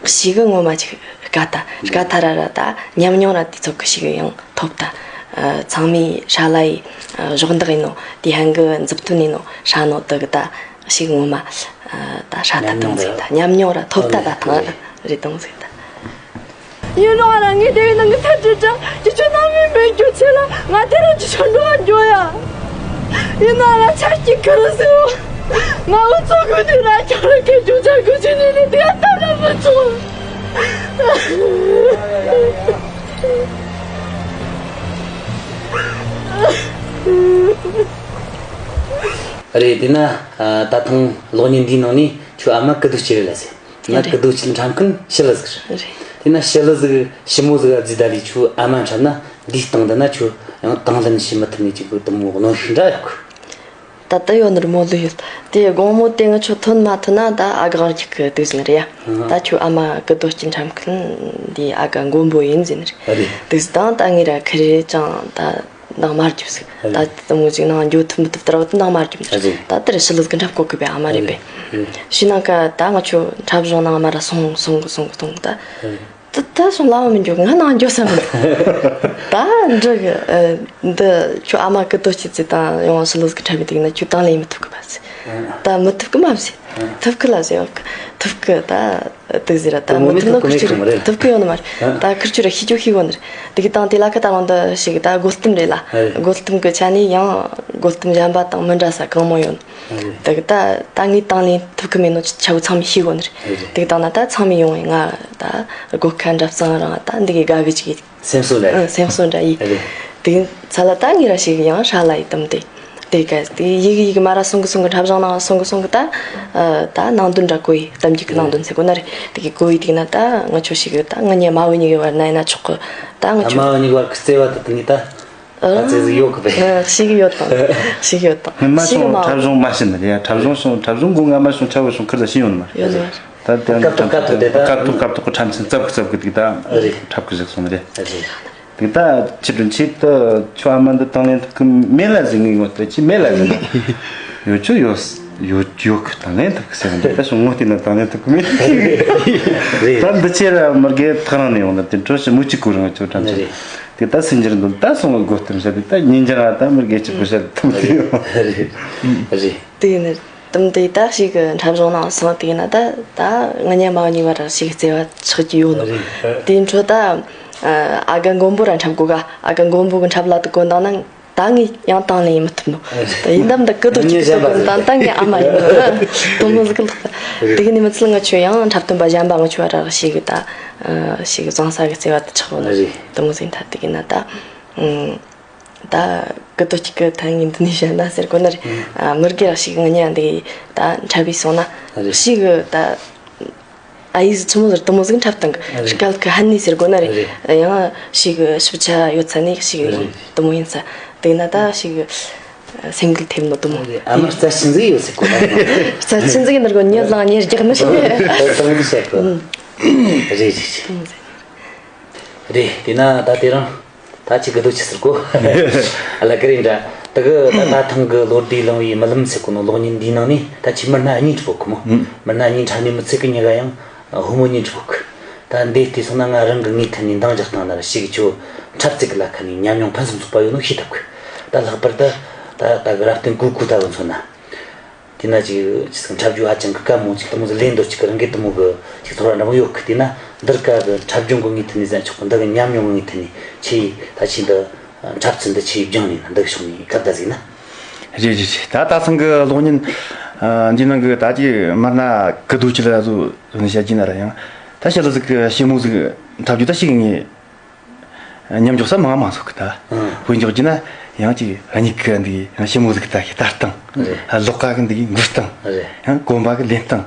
ཞིག་གི་ངོ་མ་ཅིག་དཀའ་ད་དཀའ་ཐ་ར་ར་ད་ཉམས་མྱོང་ར་དུས་ཚོད་གི་ཞིག་ཡང་ཐོབ་ད། ཚང་མའི་ཧྲ་ལ་ཡི་གཞོགས་འདེགས་ཡིན་ནོ། དེ་ཧན་གི་མཛུབ་སྟོན་ཡིན་ནོ། ཧྲ་ནོ་དུ་གི་ད་ཞིག་ངོ་མ་ད་ཧྲ་ད་དང་ཟིག་ད་ཉམས་མྱོང་ར་ཐོབ་ད་ད་ཐང་རེད་དང་ཟིག་ད། ཡིན་རུང་ང་རང་ངའི་དེ་བའི་ནང་གི་ཐབས་ཅི་ཅང་ཅི་ཆོ་ནང་མི་མེད་རྒྱུ་ཆེ་ལ་ང་དེ་རང་ཅི་ཆོ་འགྲོ་བ་འགྱོ་ཡ། ཡིན་ན་ང་ཆ་སྐྱིད་ཁ་རུ་སེ་བ། ང་འུ་ཚོ་གི་དུས་ར་ཁྱོད་རང་གི་རྒྱུ་ཆ་གི་ཆུ་ནི་ནི་དེ་ལྟ་ན་མི་ཆོག་རེད། དེ་ན་ད་ཐེངས་གློག་བརྙན་འདིའི་ནང་ནས་ཁྱོད་ཨ་མ་གི་དུས་སྐྱེ་རེད་ལ་ཟེར། ང་རེད། གི་དུས་ཀྱི་འཁྲབ་མཁན་ཞི་ལི་ཟིག་རེད། དེ་ན་ཞི་ལི་ཟིག་ཞི་མོ་ཟིག་ག་རྫི་ད་ལི་ཁྱོད་ཨ་མ་འཁྲབ་ན་འདིའི་སྟེང་དུ་ན་ཁྱོད་ཡང་དང་ལེན་བྱེད་མི་ཐུབ་ནས་ཅིག་གི་དུ་མོ་གནོན་ཤུགས་འདྲ་ཡོད་གི། ད་ལྟ་ཡོད་ནི་རི་མོ་ལུས་ཡོད། དེ་དགོང་མོ་དེ་ང་ཆོ་ཐོན་མ་ཐོན་ན་ད་ཨ་ག་རྒྱུག་གི་དུས་ཟིན་རེད་ཡ། ད་ཁྱོད་ཨ་མ་གི་དོ་སྐྱིན་འཁྲབ་མཁན་འདི་ཨ་ག་མགོན་པོ་ཡིན་ཟིན་རེད། དུས་དང་ད་ངེད་ར་ཁི་རེ་ཅང་ད་ནང་མ་རྒྱུག་ཟིག་ད་དུ་མོ་ཅིག་ནང་འགྱོ་ཐུབ་མི་ཐུབ་ད་ར་བ་དུ་ནང་མ་རྒྱུག་ཟིག་ད་དེར་ཞི་ལི་ཟིག་འཁྲབ་གོ་གི་པའི་ཨ་མ་རེད་པས། ཤི་ནང་ཀ་ད་ང་ཆོ་འཁྲབ་གཞུང་ནང་མ་ར་སོང་སོང་གི་སོང་གི་སོང་གི་ད། ད་ད་སོང་ལ་བ་མི་འགྱོ་ང་ནང་འགྱོ་ས་མི་འདུག་ད་འདྲི་གི་འདི་ཁྱོད་ཨ་མ་གི་དོ་སྐྱིད་ཙི་དང་ཡོང་ཞི་ལི་ཟིག་འཁྲབ་པའི་དུས་ན་ཁྱོད་དང་ལེན་མི་ཐུབ་གི་མ་ཟིག་ད་མི་ཐུབ་གི་མ་ཟིག་ཐུབ་གི་ལ་ཟེར་ཡོད་གི། ཐུབ་གི་ད་དུ་ཟེར་ར་ད་མི་ཐུབ་ནོ་ཁུར་ཆུ་ཐུབ་གི་ཡོད་ནི་མ་རེད། ད་ཁུར་ཆུ་ར་ཤི་ཆོ་ཤི་གོ་ནི་རེད། དེ་གི་དང་དེ་ལ་ཁ་ད་རང་ད་ཞིག་ད་སྒོ་གཏམ་རེད་ལ། སྒོ་གཏམ་གི་ཆ་ནས་ཡང་སྒོ་གཏམ་གཞན་པ་དང་མི་འདྲ་ས་གང་མང་ཡོད། དེ་གི་ད་ད་ངས་དང་ལེན་ཐུབ་གི་མེད་ནོ་ཆ་བོ་ཚང་མས་ཤེས་གོ་ནི་རེད། དེ་གི་དང་ན་ད་ཚང་མས་ཡོང་ངས་ང་ད་སྒོ་ཁ་འདྲ་བཙང་རང་ད་འདི་གི་དགའ་གི་ཅིག་སེམས་གསོ་འདྲ་ཡིན། སེམས་གསོ་འདྲ་ཡིན། དེ་གི་ཚ་ལ་ད་ངས་ར་ཞིག་ཡང་ཧྲ་ལ་ཡི་དམ་དེ། དེ་ག་དེ་ཡིག་ཡིག་མ་ར་སོང་གི་སོང་གི་འཁྲབ་གཞུང་ནང་སོང་གི་སོང་གི་ད། ད་ནང་དོན་འདྲ་གོ་ཡི་གཏམ་རྒྱུད་ཀྱི་ནང་དོན་ཟེར་གོ་ན་རེད། དེ་གི་གོ་ཡི་དེ་གི་ན་ད་ང་ཆོ་ཞིག་ད་ང་ཉེ་མ་བུ་གཉིས་གི་བར་ན་ཡིན་ན་ཆོག་གི། ད་ང་ཆོ་མ་བུ་གཉིས་གི་བར་གི་བརྩེ་བ་དེ་དེ་གི་ད། ད་བརྩེ་ཟིག་ཡོད་གི་བས། ཞིག་ཡོད་དང་། ཞིག་ཡོད་དང་། ངས་མ་ཞིག་སོང་མ་འཁྲབ་གཞུང་མ་ཤེས་ནི་རེད་ཡ། འཁྲབ་གཞུང་སོང་འཁྲབ་གཞུང་གོ་ང་མ་སོང་ཆ་བོ་སོང་ཁུར་ལ་ཤེས་ཡོང་ནི་མ་རེད། ཡོད་ནི་མ་རེད། ད་དེ་ཀ་ཏོག་ཀ་ཏོག་དེ་ད་ཀ་ཏོག་ཀ་ཏོག་གི་འཁྲབ་ཚན་ཙབ་གི་ཙབ་གི་དེ་ད་འཁྲབ་གི་ཟིག་སོང་ནི་རེད། དེ་ད་ཕྱི་དྲོ་ཆེད་དུ་ཁྱོད་ཨ་མ་འདི་དང་ལེན་ཐུབ་གི་མེད་ལ་ཟིག་ངའི་ངོ་སྤྲད་ཀྱི་མེད་ལ་ཟིག་ཡོད་ཆོ་ཡོད་ཡོད་ཡོད་གི་དང་ལེན་ཐུབ་གི་ཟེར་བ་འདི་ད་སོང་ངོ་བལྟས་ན་དང་ལེན་ཐུབ་གི་མེད། ད་འདི་ཆེ་ར་མི་རྒས་ཐག་རང་ནས་ཡོང་ལ་དེ་འཕྲོ་ཞིག་མུ་གཅིག་གོ་རང་ཆོ་དྲན་ཆོ་དེ་ད་སེམས་འགྱུར་འདུག་ད་སོང་ངོ་སྒོ་གཏམ་བཤད་དེ་ད་ཉིན་འགྱུར་ང་ད་མི་རྒས་གཅིག་གོ་བཤད་ཐུབ་དེ་ཡོད་རེད། དེ་ནི་དུམ་དེ་ད་ཞིག་གི་འཁྲབ་གཞུང་ནང་སོང་དེ་ན་ད་ད་ང་ཉ་མ་གཉིས་བར་ཞིག་བརྩེ་བ་ཆགས་ཀྱི་ཡོད་ནོ། དེ་འཕྲོ་ད་ཨ་ག་མགོན་པོ་ར་འཁྲབ་དགོས་ག་ཨ་ག་མགོན་པོ་གི་འཁྲབ་ལ་དུ་གོ་འདང་ན་ད་ངས་ཡང་དང་ལེན་ཡིན་མི་ཐུབ་ནོ། ད་ཡིན་དམ་ད་ཀི་དོ་གཅིག་གི་དོ་གོ་ད་ད་ངའི་ཨ་མ་ཡིན་ནོ། དུ་མོ་ཟིག་ལགས་ད་དེ་གི་ནི་མི་ཚད་ང་ཆོ་ཡང་འཁྲབ་སྟོན་པ་གཞན་པ་ང་ཆོ་བར་ཞིག་ད་ཞིག་བཟང་ས་གི་བརྩེ་བ་དུ་ཆགས་ཡོད་ནོ། དུ་མོ་ཟིག་ད་དེ་གི་ན་ད། ད་ཀི་དོ་གཅིག་གི་ཐ་ངན་འདི་ནས་བཤད་ན་ཟེར་གོ་ན་རེད། མི་རྒས་ར་ཞིག་ང་ཉ་འདི་ད་འཁྲབ་བི་སོང་ན་ཞིག་ད་ཨ་ཡིས་ཆི་མོ་ཟེར་དུ་མོ་ཟིག་འཁྲབ་སྟངས་གི་སྐད་གི་ཧན་ནི་ཟེར་གོ་ན་རེད། ཡང་ཞིག་ཞིབ་ཆ་ཡོད་ཚ་ནི་ཞིག་དུ་མོ་ཡིན་ཚ་དེ་ན་ད་ཞིག་སེམས་འགུལ་ཐེབས་ནོ་དུ་མོ། ཨ་མ་རྩ་ཆེན་ཟིག་ཡོད་ཟེར་གོ་ན། རྩ་ཆེན་ཟིག་ཡིན་ན་རྒོ་ཉེ་ལང་ཉེ་རྒྱག་ནི་ཞིག་རེད། དུ་མོ་ཟིག་བཤད་གོ། རེད་རེད་རེད། རེད། དེས་ན་ད་དེ་རིང་ད་ཅིག་གི་དོ་ཆི་ཟེར་གོ། ཨ་ལ་ཀི་རིང་འདྲ། ད་གི་ད་ད་ཐེངས་གི་ལོ་ཟླའི་གླིང་བའི་རྨི་ལམ་ཟེར་གོ་ནོ་གློག་བརྙན་འདིའི་ནང་ནས་ད་ཅིག་མི་སྣ་གཉིས་འཁྲབ་གོ་མོ། མི་སྣ་གཉིས་འཁྲབ་ནས་མི་ཚད་གི་གཉིས་ཀ་ཡང་ཕོ་མོ་གཉིས་འཁྲབ་གི། ད་འདི་བལྟས་སོང་ན་ང་རང་གི་ངའི་ཐད་ནས་འདང་རྒྱག་སྟངས་ན་ར་ཞིག་ཁྱོད་འཁྲབ་ཚིག་གི་ལ་ཁ་ནས་ཉམས་མྱོང་ཕུན་སུམ་ཚོགས་པ་ཡོད་ནོ་ཤེས་ཐུབ་གི། ད་ལྷག་པར་དུ་ད་ད་གི་རབ་བརྟན་གུ་གུ་ལྟ་བུ་མཚོན་ན། དེ་ན་ཅིག་ཅིག་འཁྲབ་རྒྱུ་ཧ་ཅང་གི་དཀའ་མོ་ཅིག་དུ་མོ་ཟིག་ལེན་འདོད་ཅིག་གི་རང་གི་དུ་མོ་གི་ཅིག་ཚོར་བ་འདྲ་མོ་ཡོད་གི། དེ་ན་འདིར་ཀ་གི་འཁྲབ་སྦྱོང་གི་ངའི་ཐད་ནས་ཟན་ཆོག་གི། འདི་གི་ཉམས་མྱོང་གི་ངའི་ཐད་ནས་ཆེས་ད་ཆེས་འདི་འཁྲབ་ཚུལ་འདི་ཆེས་སྦྱངས་ནས་ན་འདི་གི་ཕྱོགས་ནས་སྐབས་ད་ཟིག་ན། རེད་རེད་རེད། ད་ད་ཐེངས་གི་གློག་བརྙན་ འདི་ནང་གི་ད་ཅི་མར་ན་གི་དུ་ཅི་ལ་བཟོ་བཟོ་ནས་བཤད་ཀྱི་ན་ར་ཡང་ད་ཤི་ལ་ཟིག་གི་ཞི་མོ་ཟིག་འཁྲབ་རྒྱུ་ད་ཞིག་ངས་མཉམ་འཇོག་ས་མང་མང་ཟིག་གི་ད་དཔེ་འཇོག་རྒྱུ་ན་ཡང་ཅིག་རྙིག་གི་འདི་ཡང་ཞི་མོ་ཟིག་གི་ད་ཤི་ལྟ་སྟངས་ལོག་ཀ་གི་འདི་གི་འགུལ་སྟངས་ཡང་གོམ་པ་གི་ལེན་སྟངས་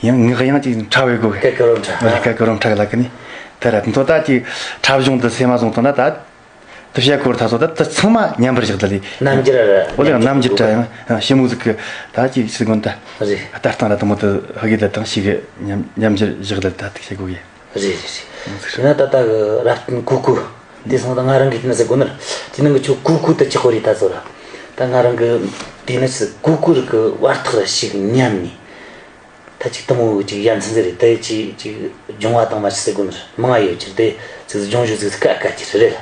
ཡང་ངག་ཡང་ཅིག་ཕྲ་བའི་སྒོ་གི་སྐད་ཀི་རོ་ཕྲ་གི་ལ་གི་ནི་ད་ར་མཐོ་ད་ཅིག་འཁྲབ་གཞུང་འདི་སེམས་མ་བཟུང་བཏང་ན་ད། དུ་བྱ་སྐོར་ཐ་ཚོ་ད་དུ་ཚང་མ་མཉམ་པར་བཞག་ད་ལི། རྣམ་འགྱུར་ར་འོ་ལེ་རྣམ་འགྱུར་དྲ་ཡང་ཞི་མོ་ཟིག་གི་ད་ཅི་ཟིག་གོན་ད། རེད། ལྟ་སྟངས་ར་དུ་མོ་དུ་ཧ་གི་ད་དང་ཞིག་གི་མཉམ་མཉམ་འགྱུར་བཞག་ད་ད་ཐིག་བྱེད་དགོས་གི། རེད་རེད་རེད། དེ་ན་ད་ལྟ་གི་རབ་བརྟན་གུ་གུ་དེ་སང་ད་ང་རང་གི་དེ་ན་ཟེར་གོ་ནར་དེ་ནང་གི་ཆོ་གུ་གུ་ད་ཅི་ཁོ་རེད་ད་ཚོ་ར་ད་ང་རང་གི་དེ་ན་ཅི་གུ་གུ་རི་གི་བར་ཐག་ར་ཞིག་མཉམ་ནི། ད་ཅིག་དུ་མོ་ཅིག་ཡ་མཚན་ཟེར་རེད་དེ་ཅིག་ཅིག་སྦྱོང་བ་དང་མ་ཅི་ཟེར་དགོས་ནི་མང་ཡོད་ཅིག་དེ་ཅིག་སྦྱོང་བཞུགས་ཟིག་ཀ་ཀ་ཅིག་རེད།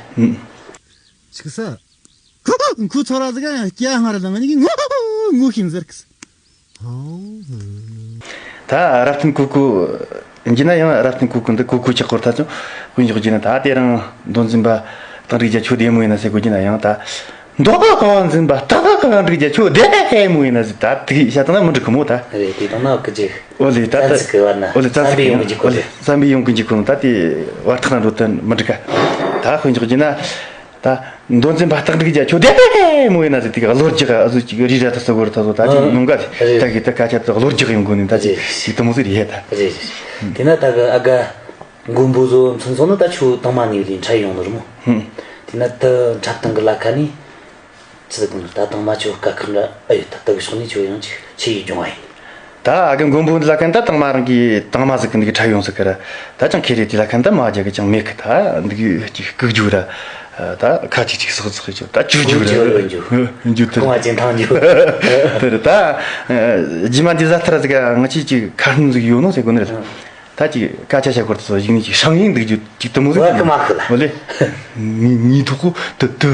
ཅིག་ས། ཁོ་ཚོ་ར་ཟིག་ཡང་སྐྱ་སྔར་དང་ནི་ངོ་ངོ་ཤིན་ཟེར་གི། ད་རབ་བརྟན་ཀུ་ཀུ་འགྱིས་ན་ཡང་རབ་བརྟན་ཀུ་ཀུ་འདི་ཀུ་ཀུ་ཅིག་སྐོར་ཐ་ཚོ་དཔེ་འཇོག་རྒྱུ་ན་ད་དེ་རང་མདོ་འཛིན་པ་དང་རིགས་རྒྱ་ཆོས་བདེ་མོ་ཡིན་ན་ཟེར་དགོས་རྒྱུ་ན་ཡང་ད། མདོ་གང་འཛིན་པ་ལྟ་གང་འགྲིག་རྒྱ་ཆོས་བདེ་མོ་ཡིན་ན་ཟིག་ད་དེ་བཤད་སྟངས་ན་མི་འགྲིག་གི་མོ་ད། རེད་དེ་དང་ན་ཀི་ཅིག་ཨོ་ལེ་ད་ད་ཙན་ཚིག་གི་བར་ན་ཨོ་ལེ་ཙན་ཚིག་བསམ་པའི་ཡོང་གི་འཇིག་གོ་ཨོ་ལེ་ལེ། བསམ་པའི་ཡོང་གི་འཇིག་གོ་ད་དེ་བར་ཐག་ན་འགྲོ་དོན་མི་འགྲིག་ག་ད་དཔེ་འཇོག་རྒྱུ་ན་ད་མདོ་འཛིན་པ་ལྟ་འགྲིག་རྒྱ་ཆོས་བདེ་མོ་ཡིན་ན་ཟིག་དེ་ག་བློ་རྒྱག་ཨ་ཟུ་ཅིག་རི་ར་ད་ས་གོ་ར་ད་ཟོ་ད་ཅིག་ཡོང་ག་ཟིག་ད་གི་ད་སྐད་ཆ་ད་བློ་རྒྱག་ཡོང་གོ་ནི་ད་ཅིག་ཞིག་དུ་མོ་ཟིག་རེད་ད། རེད་རེད། དེ་ན་ད་གི་ཨ་ག་མགོན་པོ་ཚོ་མཚོན་སོང་ན་ད་ཆུ་དྭངས་མ་ནས་ལས་འཕྲལ་ཡོང་ནི་རེད་མོ། དེ་ན་ད་འཁྲབ་སྟངས་གི་ལ་ཁ་ནས་ཅི་ཟེར་གོ་ནི་ད་དྭངས་མ་ཆུ་དཀའ་ཁག་འདྲ་ཨ་ཡོད་ད་ལྟ་གི་ཕྱོགས་ནས་ཆུ་ཡང་ཅིག་ཆུ་ཡི་སྦྱོང་བ་ཡིན། ད་ཨ་གི་མགོན་པོ་འདི་ལ་ཁ་ནས་ད་དྭངས་མ་རང་གི་དྭངས་མ་ཟིག་གི་འདི་གི་འཕྲལ་ཡོང་ཟིག་གི་ར་ད་ཅང་ཁེ་རེ་དེ་ལ་ཁ་ནས་ད་མ་རྒྱ་གི་ཅང་མེད་གི་ད་འདི་གི་ཅིག་སྐུག་རྒྱུ་ར་ད་ཁ་ཅིག་ཅིག་སོག་སོག་རྒྱུ་ད་ཅུ་རྒྱུ་ར་རྒྱུ་རྒྱུ་ད་ར་ད་རྗེས་མ་འདི་ཟ་ཐར་ཟིག་ག་ང་ཅིག་ཅིག་ཁ་སྣོན་ཟིག་ཡོད་ནོ་ཟེར་གོ་ནི་རེད། ད་ཅིག་སྐད་ཆ་བཤད་སྐོར་དུ་སོ་ཡིག་ནི་ཅིག་ཧྲང་ཡིན་འདུག་རྒྱུ་ཅིག་དུ་མོ་ཟིག་བ་ཀི་མ་ཁི་ལ། ཨོ་ལེ། ངའི་ངའི་ཐོག་གོ་དུ་དུ།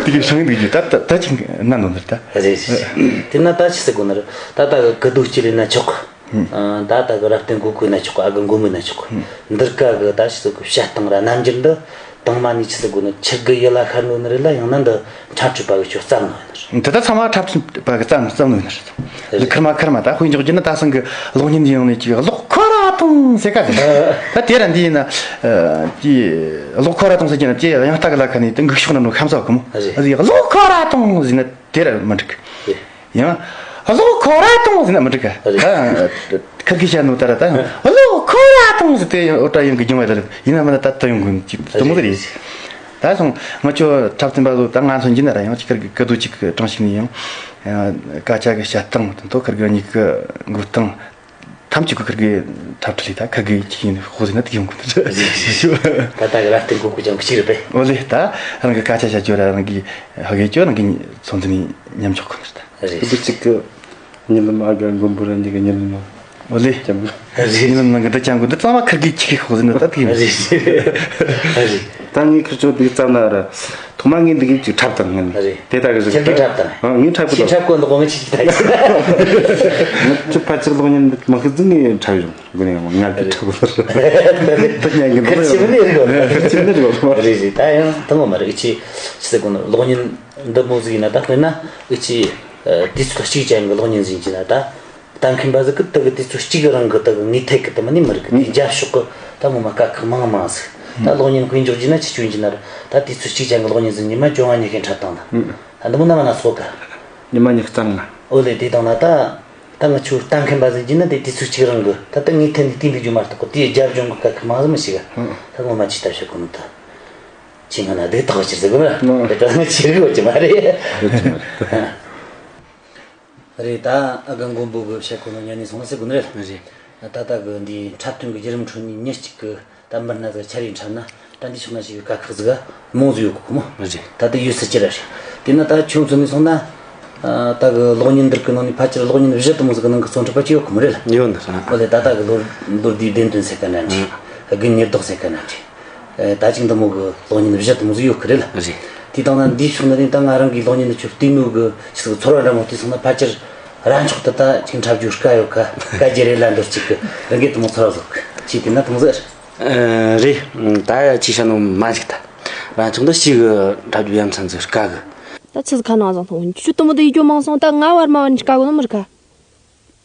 དེ་གི་ཧྲང་ཡིན་འདུག་རྒྱུ་ད་ད་ད་ཅིག་ན་ནོ་ནར་ད། རེད་རེད། དེ་ན་ད་ཅི་ཟེར་གོ་ནར་ད་ད་གི་གི་དུ་སྐྱིད་ལེ་ན་ཆོག་གི། ད་ད་གི་རབ་བརྟན་གོ་གོ་ན་ཆོག་གི་ཨ་གི་མགོ་མོ་ན་ཆོག་གི། འདིར་ཀ་གི་ད་ཅི་ཟེར་གོ་བཤད་སྟངས་ར་རྣམ་འགྱུར་འདི། དང་མ་ནི་ཆི་ཟེར་དགོས་ནི་ཆི་གི་ཡི་ལ་ཤར་ནོ་ནི་རེད་ལ་ཡང་ན་འདི་འཁྲབ་ཁྲིད་པ་གི་ཆོ་བརྩམས་ནོ་ཡིན་ནི་རེད། འདི་ད་ཚང་མ་འཁྲབ་ཁྲིད་པ་གི་བརྩམས་བརྩམས་ནོ་ཡིན་ནི་རེད། འདི་ཁར་མ་ཁར་མ་ད་དཔེ་འཇོག་རྒྱུ་ནི་ད་སང་གི་གློག་བརྙན་འདི་ཡོང་ནས་ཅིག་གློག་ཁོ་ར་ཐོང་ཟེར་ག་ཟེར། ད་དེ་ར་འདི་ཡིན་ན་ཅི་གློག་ཁོ་ར་ཐོང་ཟེར་གྱི་ན་ཅི་ཡང་ལྟ་གི་ལ་ཁ་ནས་དེ་འགུག་ཤོག་ན་འགྲོ་ཁམས་ས་གི་མོ། ཨ་ཟེར་གློག་ཁོ་ར་ཐོང་ཟེར་ན་དེ་ར་མི་འགྲིག་གི། ཡང་། གློག་ཁོ་ར་གཏོང་ཟིན་ན་མི་འགྲིག་ག་ད་ཁ་གི་བཤད་ནོ་ད་ར་ད་གློག་ཁོ་ར་གཏོང་ཟིན་དེ་འོ་ད་ཡོང་གི་རྒྱུ་མ་ད་ར་ཡིན་ན་མིན་ན་ད་ད་ཡོང་གི་ཅིག་དུ་མོ་དེ་རེད། ད་སོང་ང་ཆོ་འཁྲབ་སྟོན་པ་ཚོ་ད་ང་མཚོན་གྱི་ན་ར་ཡང་ཅིག་ཁར་གི་ཀ་དུ་ཅིག་གྲངས་ཤིག་ནས་ཡང་སྐད་ཆ་གི་བཤད་སྟངས་དང་ཐོག་ཁར་གི་གཉིས་ཀི་འགུལ་སྟངས་ཐམས་ཅད་ཀི་ཁར་གི་འཁྲབ་ཁྲིད་ལས་ད་ཁ་གི་ཅིག་ཡིན་ཧོ་ཟིན་ན་དེ་ཡོང་གི་ད་ད་གི་ར་སྟེང་གོ་གོ་ཅང་གི་ཅིག་རེད་པས། འོ་ལེ་ད་རང་གི་སྐད་ཆ་བཤད་རྒྱུ་ར་རང་གི་ཧ་གི་ཅོ་རང་གི་ཚོན་ཚོན་ནས་མཉམ་འཇོག་གི་ད། རེད། དེ་གཅིག་གི་ཉི་ལམ་ཨ་དགའ་མགོན་པོ་ར་གཉིས་ཀྱི་ཉི་ལམ་ནང་། ཨོ་ལེ། རེད། ཉི་ལམ་ནང་གི་འདི་ཅང་གི་འདི་ཚང་མ་ཁིར་གི་ཁྱི་གི་ཁོག་ཟིན་ན་ད་ཐིག་ཡིན། རེད། རེད། ད་ངས་ཁིར་ཆོ་འདི་བརྩམས་ན་ར། ཐོག་མ་ངས་འདི་གི་ཅིག་འཁྲབ་དང་ངས་ནི། རེད། དེ་ལྟ་གི་ཟིག་ཁྱེད་ཀྱིས་འཁྲབ་དང་། ཨ་ངས་འཁྲབ་གི་ཁྱེད་འདུག་འཁྲབ་གོ་འདུག་ངས་ཅིག་ད་ཡིན། ངས་ཅིག་ཕལ་ཆེར་གློག་བརྙན་འདི་མ་ཁི་ཟིག་ངས་འཁྲབ་ཡོང་། དགོས་ནས་ང་གི་འཁྲབ་གི་ལ། དེ་ཉན་གི་འདུག་ཁིར་ཆི་མི་ནི་རེད་གོ། ཁིར་ཆི་མི་ནི་རེད་གོ། རེད་རེད། ད་ཡང་དེ་མོ་མ་རེད། ཨི་ཆི་ཆི་ཟེར་གོ་ནི་གློག་བརྙན། འདི་མོ་ཟིག་ཡིན་ན་ད་དཔེར་ན་ཨི་ཆི། དུས་ཚོད་གཅིག་ཅན་གྱི་གློག་བརྙན་ཟིན་གྱི་ན་ད། ལྟ་མཁན་པ་ཟིག་གི་དེ་གི་དུས་ཚོད་གཅིག་གི་རིང་གི་དེ་གི་ངེས་ཐེག་གི་དེ་མ་ནི་མི་རིག་གི་དེ་རྒྱབ་ཕྱོགས་གི་ད་ངོ་མ་དཀའ་ཁག་མང་མང་ཟིག་ད་གློག་བརྙན་དཔེ་འཇོག་རྒྱུ་ན་ཅི་སྐྱོན་གྱི་ན་ར་ད་དུས་ཚོད་གཅིག་ཅན་གི་གློག་བརྙན་ཟིན་ཉི་མ་བཅོ་ལྔ་ཉི་ཤུ་འཁྲབ་སྟངས་ད། ད་འདི་མོ་ན་མ་ན་སོ་ག་ཉི་མ་ཉི་ཤུ་རྩ་ལྔ། ཨོ་ལེ་དེ་དང་ན་ད། ད་ང་ཆོ་ལྟ་མཁན་པ་ཟིག་གྱིས་ན་དེ་དུས་ཚོད་གཅིག་རིང་གི་ད་ལྟ་ངེས་ཐེག་ནས་བལྟས་འདུག་རྒྱུ་མ་གཏོགས་གི་དེའི་རྒྱབ་ལྗོངས་གི་དཀའ་ཁག་མང་ཟིག་མི་ཤེས་ག་ད་ངོ་མ་ཅི་ལྟ་བྱེད་གོ་ནི་ད། ཁྱེད་ང་ན་བདེ་ཐག་ཆེར་ཟེར་གོ་ན། ཨ། དེ་ལྟ་ང་ཆེར་གི་ཡོད་ཀྱི་མ་རེད། ཡོད་ཀྱི་མ་རེད། རེད་ད་ཨ་ག་མགོན་པོ་གི་བཤད་གོ་ནོ་ཉན་ནས་སོང་ན་ཟེར་གོ་ནི་རེད། རེད། ད་ལྟ་གི་འདིའི་འཁྲབ་སྟོན་གི་བརྒྱུད་རིམ་ཁྲོད་ནས་མྱི་གཅིག་གི་ད་མི་སྣ་ཟིག་ཆ་རེ་འཁྲབ་ན་ད་འདི་ཕྱོགས་ན་ཞིག་གི་དཀའ་ཁག་ཟིག་མང་ཟིག་ཡོད་གི་ཁོ་མོ། རེད། ད་ལྟ་ཡོད་སྲིད་ཀྱི་ར་རེད། དེ་ན་ད་ཁྱོད་མཚོན་ནས་སོང་ན། ཨ། ད་གི་གློག་བརྙན་འདིར་གི་ནང་ནས་ཕལ་ཆེར་གློག་བརྙན་བཞི་དེ་མོ་ཟིག་གི་ནང་གི་རྩོམ་སྒྲིག་པ་ཅིག་ཡོད་གི་མོ་རེད་ལ། ཡོད་ནི་ས། ཨོ་ལེ་ད་ལྟ་གི་ལོ་ལོ་ཟླའི་བདེན་དོན་ཟེར་ག་འདྲ་འདྲ། དགུན་ཉི་ལྡོག་ཟེར་ག་འདྲ་འདྲ། ད་ཅིག་འདི་མོ་གི་གློག་བརྙན་བཞི་དེ་མོ་ཟིག་ཡོད་གི་རེད་ལ། རེད། དེ་དང་ན་འདིའི་ཕྱོགས་ནས་ད་ང་རང་གི་གློག་བརྙན་འདི་ཆོ་བལྟས་ནོ་གི་ཅིག་ཚོར་བ་འདྲ་མོ་བལྟས་སོང་ན་ཕལ་ཆེར་ར་མཆོག་ཏུ་ད་ཅིག་འཁྲབ་རྒྱུ་དཀའ་ཡོད་ཁ་དཀའ་རྒྱུ་རེད་ལ་འདོད་ཅིག་གི་རང་གི་དེ་མོ་ཚོར་བ་ཟིག་གི་ཅིག་དེ་ན་དེ་མོ་ཟིག་རེད། ཨ། རེད། ད་ཡ་ཅིག་བཤད་ནོ་མ་ཞིག་ད་ར་མཆོག་འདི་ཞིག་གི་འཁྲབ་རྒྱུ་ཡ་མཚན་ཟིག་དཀའ་གི། ད་ཆི་ཟིག་ཁ་ནང་བཟང་ཐོང་། ཁྱོད་དུ་མོ་དུ་ཡི་གྱོ་མང་སོང་། ད་ང་བར་མ་བར་འཇིག་ག་གོ་ནོ་མི་རིག་ག།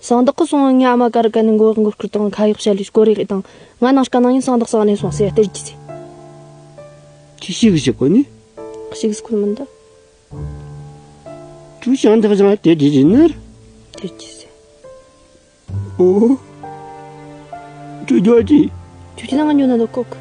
སང་བདག་གི་སོང་། ངའི་ཨ་མ་ཀ་རི་ཀ་ནས་མགོ་མགོ་སྐུར་དང་ཁ་ཡག་བཤད་ལུས་སྐོར་རེ་དང་། ང་ནང་སྐ་ནང་ཡིན། སང་བདག་སང་ནས་སོང་ཟེར་ཡ་དེར་གྱིས་ཟེར། ཅི་ཞིག་བྱེད་གོ་ནི། ཞིག་སྐུལ་མི་འདུག་ཁྱོད་ཞང་བདག་ཞང་དེ་དེ་རེད་ནར། དེར་གྱིས་ཟེར། ཨོ། ཁྱོད་རྒྱ་ཅི། ཁྱོད་ཀྱི་ནང་ང་ཉོ་ན་འདུག་གོ།